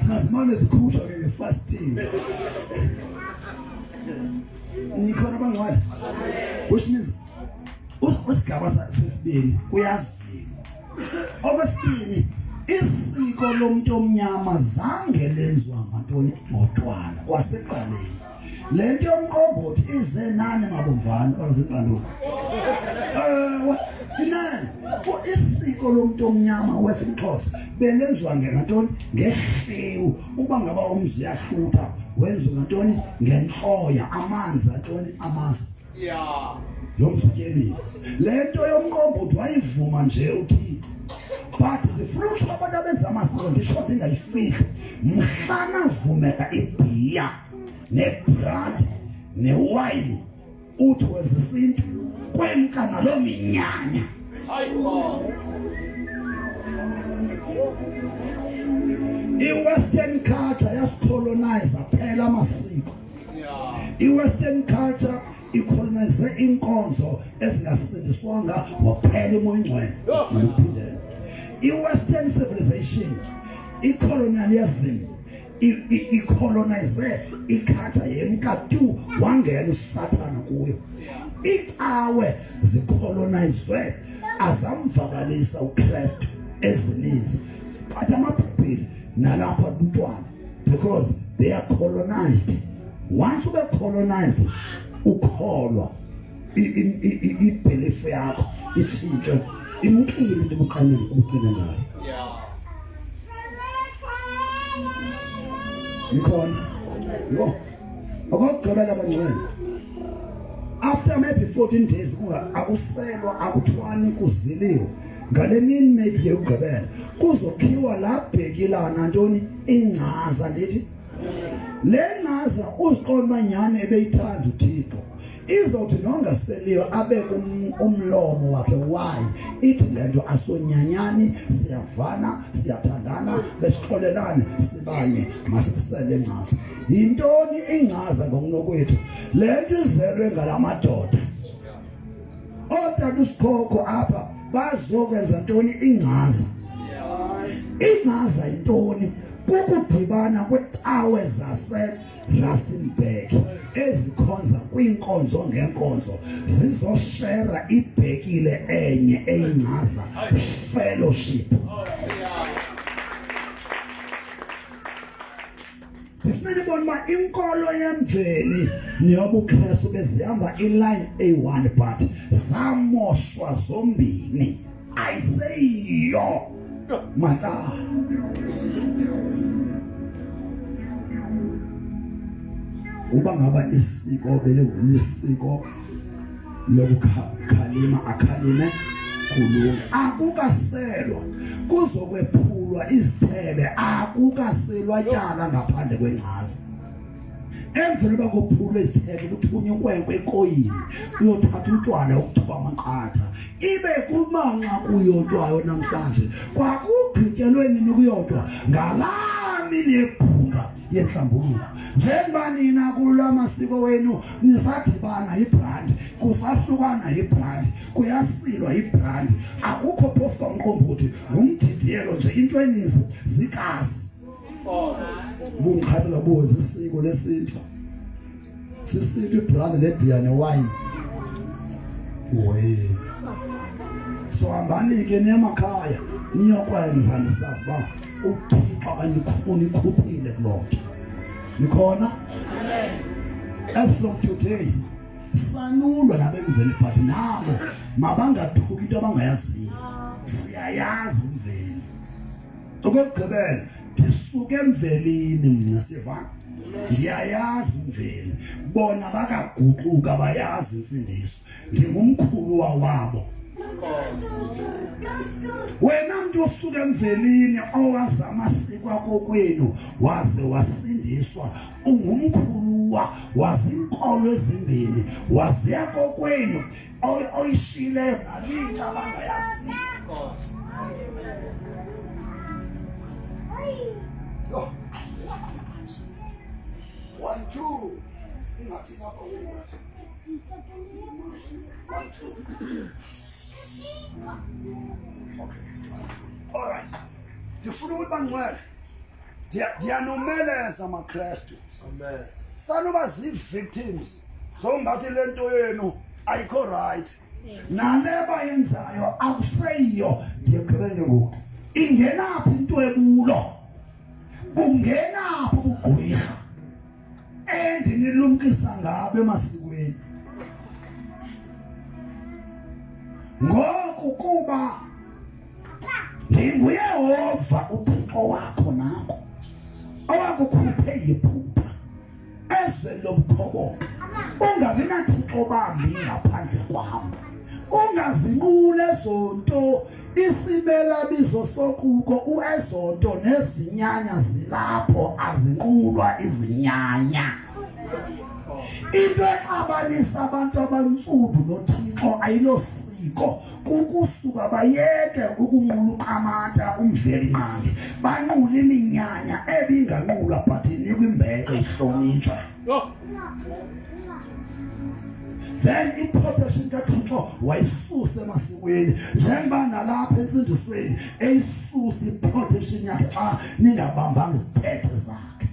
Mazimane zikhutshwa ke ngefasting. Nikhona abangcwele? Which means usigaba sesibini kuyaziwa. Okwesibini, isiko lomuntu omnyama zange lenziwa ngantoni ngotshwala kwasekuqaleni. Le nto yomqombothi ize nani mabomvana baziqaluka. Ewe, inani isiko lomuntu omnyama wesiXhosa belenziwa ngantoni ngehlewu uba ngaba umzi uyahlutha wenziwa ngantoni ngentloya amanzi antoni amasi Yeah. Lo mzutyebile. Le nto yomqombothi wayivuma nje uThixo. But ndifuna utsho abantu abenza amasiko ndisho ndingayifihli. Mhla navumela ibhiya nebrandi newayini uthi wenza isintu kwemka naloo minyanya. I-Western culture yasicolonize phela amasiko. I-Western culture icolonize inkonzo ezingasindiswanga waphela umoya ongcwele. Mandiphindele. I-Western civilization icolonialism icolonize iculture yemka tu wangena uSathana kuyo. Icawe zicolonizwe azamvakalisa uKristu ezininzi. But amabhayibheli nalapha umntwana because they are colonized once ube colonized ukholwa ibelief yakho itshintshe imkile into ubuqine ubuqine ngayo nikhona yo okokugqibela abangcwele after maybe 14 days kunga akuselwa akuthwani kuziliwe ngale mini maybe yokugqibela kuzokhiwa la bhekilana ntoni ingcaza ndithi le ngcaza uziqonda uba nyhani ebeyithanda uthixo izothi nongaseliyo abeke um, umlomo wakhe wayi ithi le nto asonyanyani siyavana siyathandana besixolelane sibanye masisele ngcaza yintoni ingcaza ngokunokwethu le nto izelwe ngala madoda ootata usikhokho apha bazokwenza ntoni ingcaza ingcaza yintoni kukudibana kwecawe zase Rustenburg ezikhonza kwiinkonzo ngeenkonzo zizoshera ibhekile enye eyingcaza fellowship Ndifuna nibone uba inkolo yemveli neyobuKristu bezihamba iline eyi-one but zamoshwa zombini ayiseyiyo macala uba ngaba isiko belilisiko lokukhalima akhalime kulunga akukaselwa kuzokwephulwa izithebe akukaselwa tyala ngaphandle kwengcaza emveni uba kophulwe izithebe kuthunywa inkwenkwe ekoyini uyothatha utywala ukuthoba amaqatha ibe kumanxa kuyotywayo namhlanje kwakugqityelwe nini kuyotywa ngalaa mini yebhunga yenhlambuluko njengoba nina kula masiko wenu nisadibana yibrandi kusahlukana yibrandi kuyasilwa yibrandi akukho phofu kwamqombothi ngumdidiyelo nje into eninzi zikasi bungichazela buwenza isiko lesintu sisintu ibrandi nebhiya newayini we so hambani ke niye emakhaya niyokwenza nisazi uba uthixo unikhuphile kuloo nto nikhona as from today sanulwa nabemveli but nabo mabangathuki into abangayaziyo siyayazi imveli okokugqibela ndisuke emvelini mna sivana ndiyayazi imveli bona bakaguquka bayazi insindiso ndingumkhuluwa wabo wena mntu osuka emvelini owazi amasiko akokwenu waze wasindiswa ungumkhuluwa wazi iinkolo ezimbini waziya kokwenu oyishiyileyo nalitsha abangayaziyo One, two. Ingathi sapha One, two. Okay. One, two. Ndifuna ukuthi bangcwele, ndiyanomeleza maKrestu, sanuba zii-victims zongathi le nto yenu ayikho right, nale bayenzayo akuseyiyo. Ndiyekugqibelele ngoku, ingenaphi into ebulo, bungenaphi ubugqwirha endinilumkisa ngabo emasikweni ngoku, kuba ndinguYehova uThixo wakho nakho owakukhuphe yiphupha ezweni lobukhoboka. Ungabi nathixo bambi ngaphandle kwam, ungazinquli ezonto isibelabizo sokuko uezonto nezinyanya zilapho, azinqulwa izinyanya. Into exabanisa abantu abantsundu noThixo ayilosiko, kukusuka bayeke ukunqula uQamata uMvelinqangi, banqule iminyanya ebinganqulwa but inikwa imbeko, ihlonitshwa. Then i-protection kaThixo wayisusa emasikweni, njengoba nalapha entsindisweni eyisusa i-protection yakhe xa ningabambanga izithethe zakhe.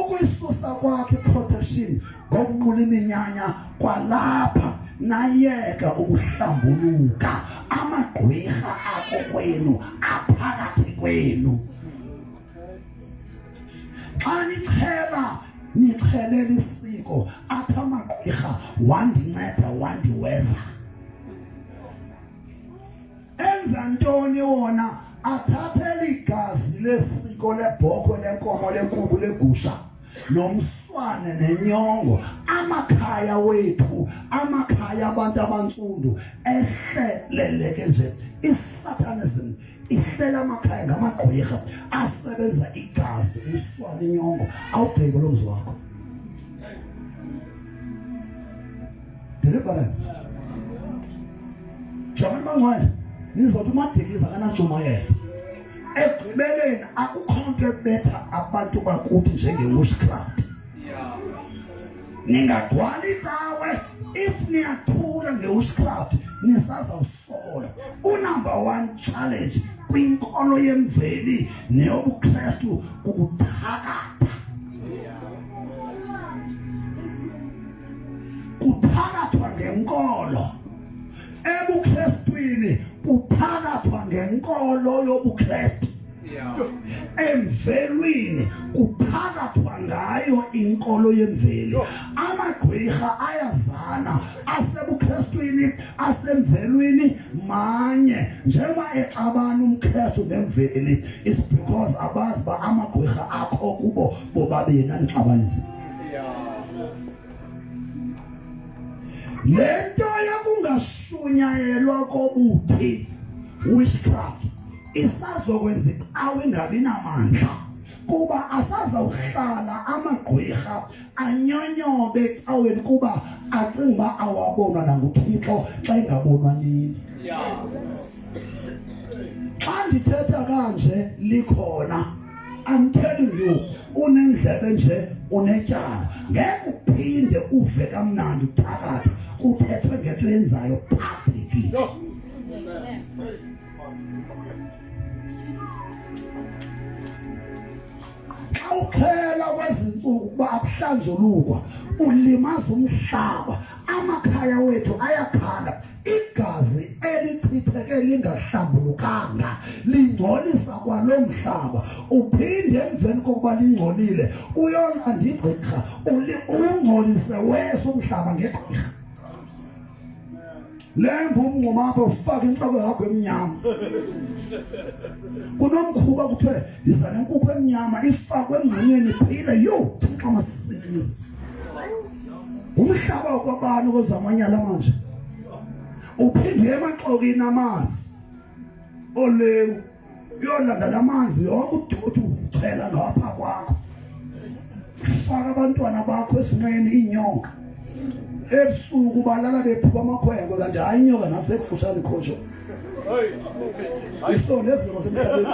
Ukuyisusa kwakhe protection ngokunqula iminyanya kwalapha, nayeka ukuhlambuluka, amagqwirha akokwenu aphakathi kwenu. Xa niqhela niqhelela isiko, apha amagqwirha wandinceda wandiweza. Enza ntoni wona? Athathela igazi lesiko lebhokhwe, lenkomo, lenkukhu, legusha, nomswane nenyongo. Amakhaya wethu, amakhaya abantu abantsundu ehleleleke nje. Isatanism ihlela amakhaya ngamagqwirha asebenza igazi, umswane, inyongo. Awubheke lo mzi wakho. Deliverance. Jonga bangcwele, nizothi uMadikiza akanantshumayelo. Ekugqibeleni akukho nto ebetha abantu bakuthi njenge-witchcraft. Ningagcwali icawe if niyathula nge-witchcraft, nisazawusokola. Unumber one challenge kwinkolo yemveli neyobuKristu kukuthakatha. Kuthakathwa ngenkolo ebuKristwini, kuthakathwa ngenkolo yobuKristu. Emvelwini kuphakathwa ngayo inkolo yemveli. Amagqwirha ayazana, asebuKristwini, asemvelwini manye. Njengoba exabana umKristu nemveli is because abazi uba amagqwirha akho kubo bobabini anixabanisa. Le nto yokungashunyayelwa kobuthi, witchcraft, isazokwenza icawe ingabi namandla, kuba asazawuhlala amagqwirha anyonyobe ecaweni, kuba acinga uba awabonwa nanguThixo xa engabonwa nini. Xa ndithetha kanje likhona, I'm telling you, unendlebe nje unetyala, ngeke uphinde uve kamnandi uthakatha kuthethwe ngento yenzayo publicly. Xa uxhela kwezi ntsuku ukuba akuhlanjulukwa, ulimaza umhlaba. Amakhaya wethu ayakhala. Igazi elichitheke lingahlambulukanga lingcolisa kwalo mhlaba. Uphinde emveni kokuba lingcolile uyolanda igqirha, ungcolise wese umhlaba ngegqirha. Lemba umngxuma apho, ufake intloko yakho emnyama. Kunomkhuba kuthiwe yiza nenkukhu emnyama ifakwe emngxunyeni iphile. Yho, Thixo masisikisi. Umhlaba wakwabani kwezamanyala manje? Uphinde uye emaxokini amanzi olewu, uyolanda lamanzi yonke uduthi uchela ngapha kwakho, faka abantwana bakho esinqeni inyoka. Ebusuku balala bephupha amakhwenkwe, kanti hayi, inyoka nasekufushane ikhosho isona eziloma semhlabeni.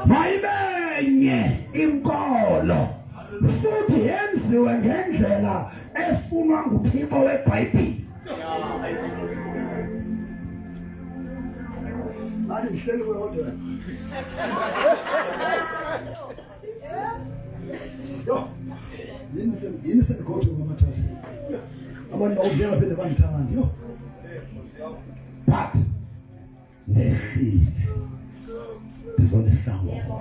Mayibenye inkolo futhi yenziwe ngendlela efunwa nguThixo weBhayibhile. Ngathi ndihleli kuwe kodwa. Yo. Yini sen yini sendigothi ngamathatha. Abantu bakudlela baphinde bangithandi. Yo. But ndehlile ndizonihlangula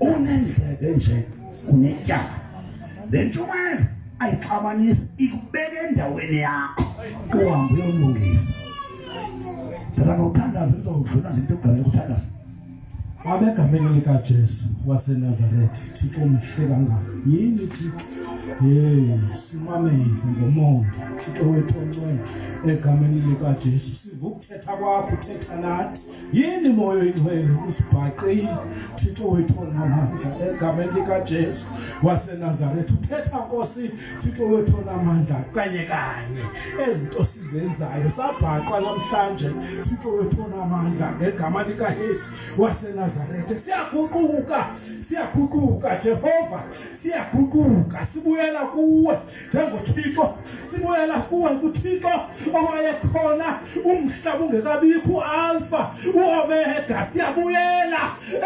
unendlebe nje unetyala le ntshumayelo ayixabanisi ikubeka endaweni yakho uhambe uyolungisa phela ngokuthandaza izokudlula nje into yokugqibela ukuthandaza Baba egameni likaJesu waseNazaretha, Thixo omhle kangaka. Yini Thixo? Hey, simamele ngomonde. Thixo wethu ongcwele egameni likaJesu. Siva ukuthetha kwakho, uthetha nathi. Yini moya oyingcwele usibhaqile. Thixo wethu onamandla egameni likaJesu waseNazaretha. Uthetha Nkosi, Thixo wethu onamandla kanye kanye ezinto sizenzayo sabhaqwa namhlanje Thixo wethu onamandla ngegama likaYesu waseNazaretha siyaguquka siyaguquka Jehova siyaguquka sibuyela kuwe njengoThixo sibuyela kuwe kuThixo owayekhona umhlaba ungekabikho uAlpha uOmega siyabuyela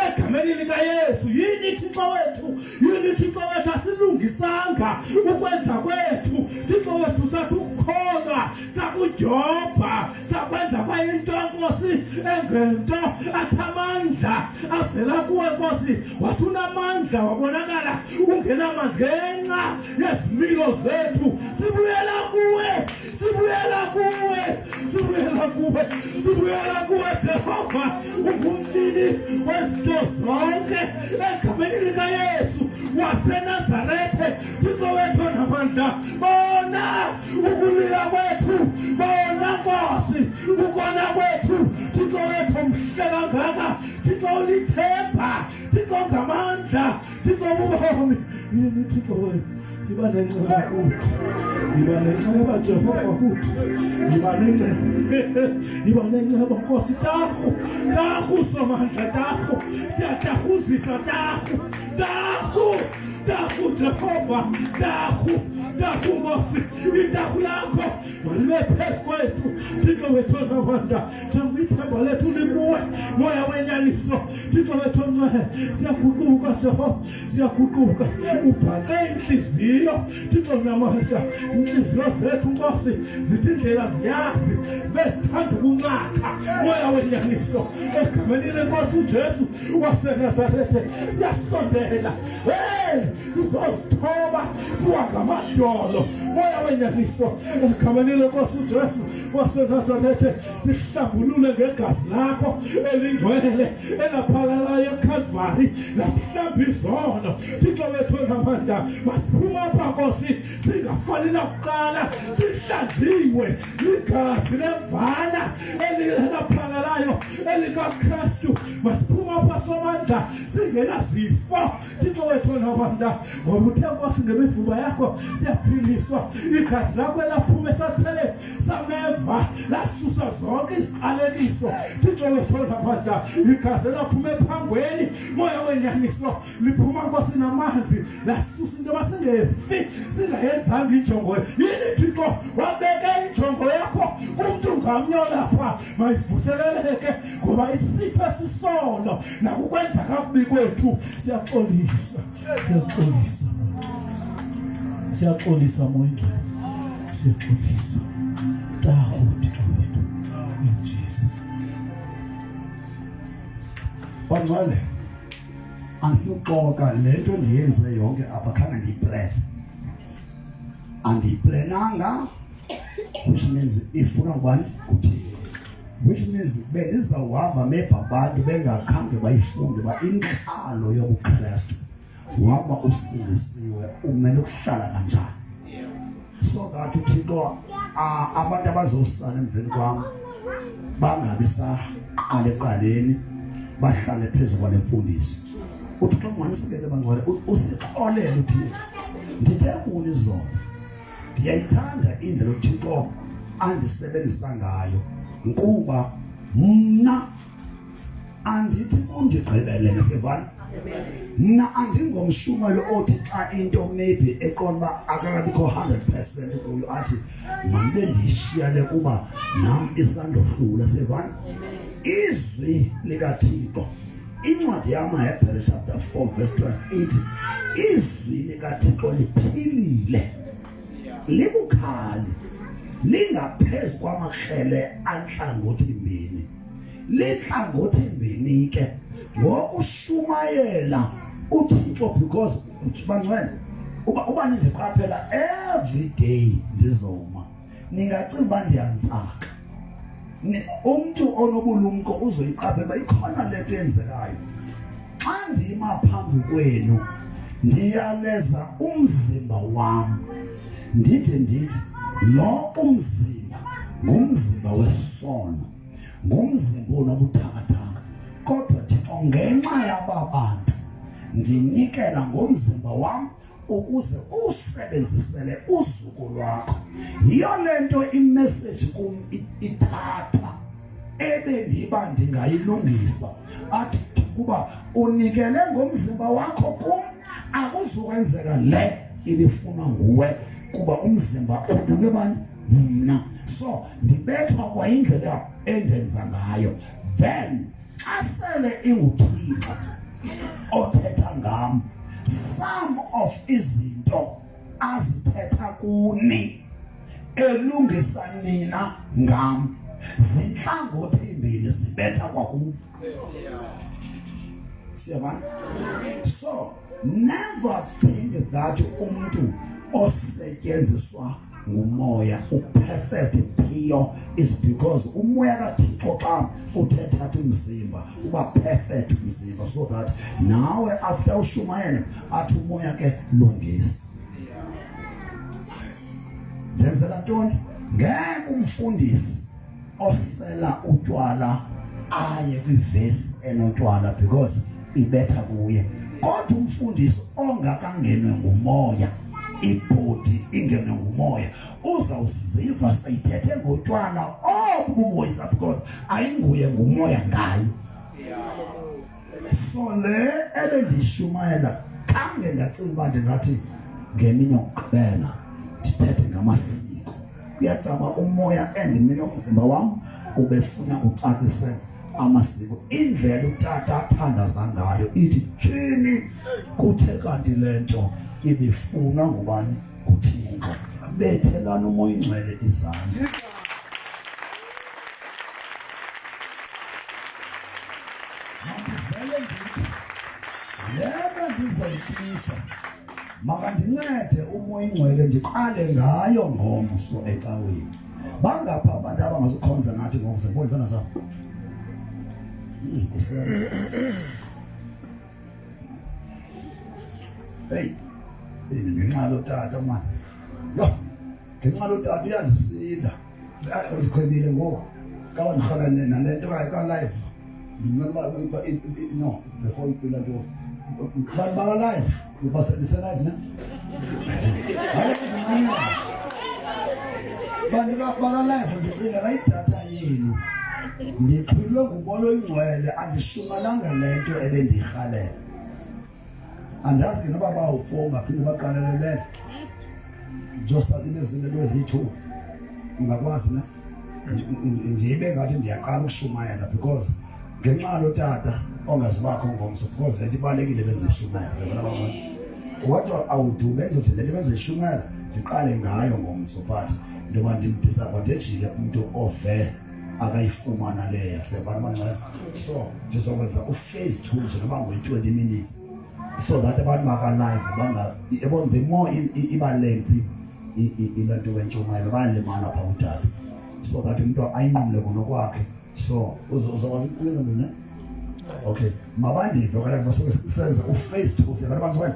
egameni likaYesu yini Thixo wethu yini Thixo wethu asilungisanga ukwenza kwethu Thixo wethu sathi ukukholwa sakudyobha sakwenza kwayinto Nkosi engento athi amandla avela kuwe Nkosi wathi unamandla wabonakala ungenamandla ngenxa yezimilo zethu sibuyela kuwe sibuyela kuwe sibuyela kuwe sibuyela kuwe Jehova ungumnini wezinto zonke egameni likaYesu waseNazarethe Thixo wethu onamandla bona ukulila kwethu bona Nkosi ukona kwethu Thixo wethu mhle kangaka Thixo ulithemba Thixo ngamandla Thixo bubomi yini Thixo wethu Yiba nenceba kuthi yiba nenceba Jehova kuthi yiba nenceba yiba nenceba Nkosi tarhu tarhu somandla tarhu siyatarhuzisa tarhu tarhu tarhu Jehova tarhu tarhu Nkosi itarhu lakho malibe phezu kwethu Thixo wethu onamandla njengoba ithemba lethu likuwe moya wenyaniso Thixo wethu ongcwele siyaguquka Jehova siyaguquka ubhaqe inhliziyo Thixo namandla inhliziyo zethu Nkosi zithi indlela ziyazi zibe zithanda ukunxakha moya wenyaniso egameni lenkosi uJesu waseNazarethe siyasondela hey sizozithoba siwa ngamadolo moya wenyaniso egameni lenkosi uJesu waseNazarethe sihlambulule ngegazi lakho elingcwele elaphalalayo eKalvari lasihlamba izono Thixo wethu onamandla masiphuma apha Nkosi singafani nakuqala sihlanjiwe ligazi lemvana elilaphalalayo elikaKristu masiphuma apha somandla singenazifo Thixo wethu onamandla ngoba uthe Nkosi ngemivumba yakho siyaphiliswa igazi lakho elaphuma esatheleni sameva lasusa zonke iziqalekiso Thixo wethu onamandla igazi elaphuma ephangweni moya wenyaniso liphuma Nkosi namanzi lasusa into yoba singefi singayenzanga injongo yini Thixo wabeka injongo yakho kumntu ngamnye olapha mayivuseleleke ngoba isitho esisono nakukwenza kakubi kwethu siyaxolisa siyaxolisa siyaxolisa moya ingcwele siyaxolisa tarhu Thixo wethu in Jesus Bangcwele andifuna ukuxoka le nto ndiyenze yonke apha khange ndiyiplane andiyiplananga which means ifuna ubani kuthixo which means bendizawuhamba maybe abantu bengakhange bayifunde uba intlalo yobukrestu waba usindisiwe umele ukuhlala kanjani so that uthixo abantu abazosala emveni kwam bangabi saqala ekuqaleni bahlale phezu kwale mfundiso uthixo unganisikele bangcwele usixolele uthixo ndithe kuni izolo ndiyayithanda indlela uthixo andisebenzisa ngayo nkuba mna andithi kundigqibele ngesivana. Mna andingomshumelo othi xa into maybe eqonda uba akakabikho 100% kuyo athi mandibe ndiyishiya le kuba nam isandohlula. Sivana izwi likaThixo. Incwadi yamaHebhere chapter 4 verse 12 ithi izwi likaThixo liphilile, libukhali, lingaphezu kwamakrele antlangothi mbini. Lintlangothi mbini ke ngokushumayela uThixo, because bangcwele uba nindiqaphela every day ndizoma, ningacinga uba ndiyantsaka. Umntu onobulumko uzoyiqaphela uba ikhona le nto yenzekayo. Xa ndima phambi kwenu ndiyaleza umzimba wam, ndide ndithi lo umzimba ngumzimba wesono, ngumzimba onobuthakathaka, kodwa Thixo ngenxa yaba bantu ndinikela ngomzimba wam ukuze usebenzisele uzuko lwakho. Yiyo le nto imeseji kum ithatha ebendiba ndingayilungisa, athi kuba unikele ngomzimba wakho kum, akuzukwenzeka le ibifunwa nguwe, kuba umzimba ubuke bani? Mna. So ndibethwa kwayindlela endenza ngayo. Then xa sele inguThixo othetha ngam, some of izinto azithetha kuni elungisa nina ngam zintlangothi mbini, zibetha kwakum. Siyabona? So never think that umntu osetyenziswa ngumoya uperfect pure is because umoya kaThixo xa uthetha umzimba uba perfect umzimba, so that nawe after ushumayela athi umoya ke lungisa. Ndenzela ntoni? Ngeke umfundisi osela utywala aye kwivesi enotywala because ibetha kuye, kodwa umfundisi ongakangenwe ngumoya, ibhodi ingenwe ngumoya, uzawuziva seyithethe ngotywala obu bumoyisa because ayinguye, ngumoya ngaye. So le ebendiyishumayela khange ndacinga uba ndingathi ngemini yokugqibela ndithethe ngamasiko. Kuyacaba umoya endinike umzimba wam ubefuna ucacise amasiko. Indlela utata athandaza ngayo ithi tyhini, kuthe kanti le nto ibifunwa ngubani? NguThixo. Bethelana umoya ingcwele izandla. Mandivele ndithi le bendizoyitisha makandincede umoya ingcwele ndiqale ngayo ngomso ecaweni. Bangapha abantu abangazikhonza nathi ngomso? Bona izandla zabo. Hey, ngenxa lo tata mani, yho, ngenxa lo tata uyandisinda. Ndichebile ngoku kawa ndirhala nale nto ka-live. Ndimele uba no before ipila nto bantu baka-live baselive ne hayi ndimanyela bantu baka-live. Ndicingela idatha yenu. Ndixhwilwe ngumoya oyingcwele, andishumalanga le nto ebendiyirhalela. Andazi ke noba bawu-four ungaphinde baqalelelele njosa inezinto into eziyi-two ungakwazi ne ndibe ngathi ndiyaqala ukushumayela because ngenxa lo tata ongazibakho ngomso, because le nto ibalulekile benzishumayela zebona bangcwele. What I would do, benzothi le nto benzoyishumayela ndiqale ngayo ngomso, but into yoba ndimdisadvantagile umntu ove akayifumana leya siyabana bangcwele. So ndizokwenza uphase 2 nje noba nguyi-20 minutes so that abantu bakalive banga yabo, the more iba lengthy ile nto wentshumayelo bayalimala phaa kutata, so that umntu ayinqumle ngonokwakhe. So uzokwazi ukuyenza ntoni ne? Okay, mabandive kaloku, basuke senze uphase 2 siyabana bangcwele.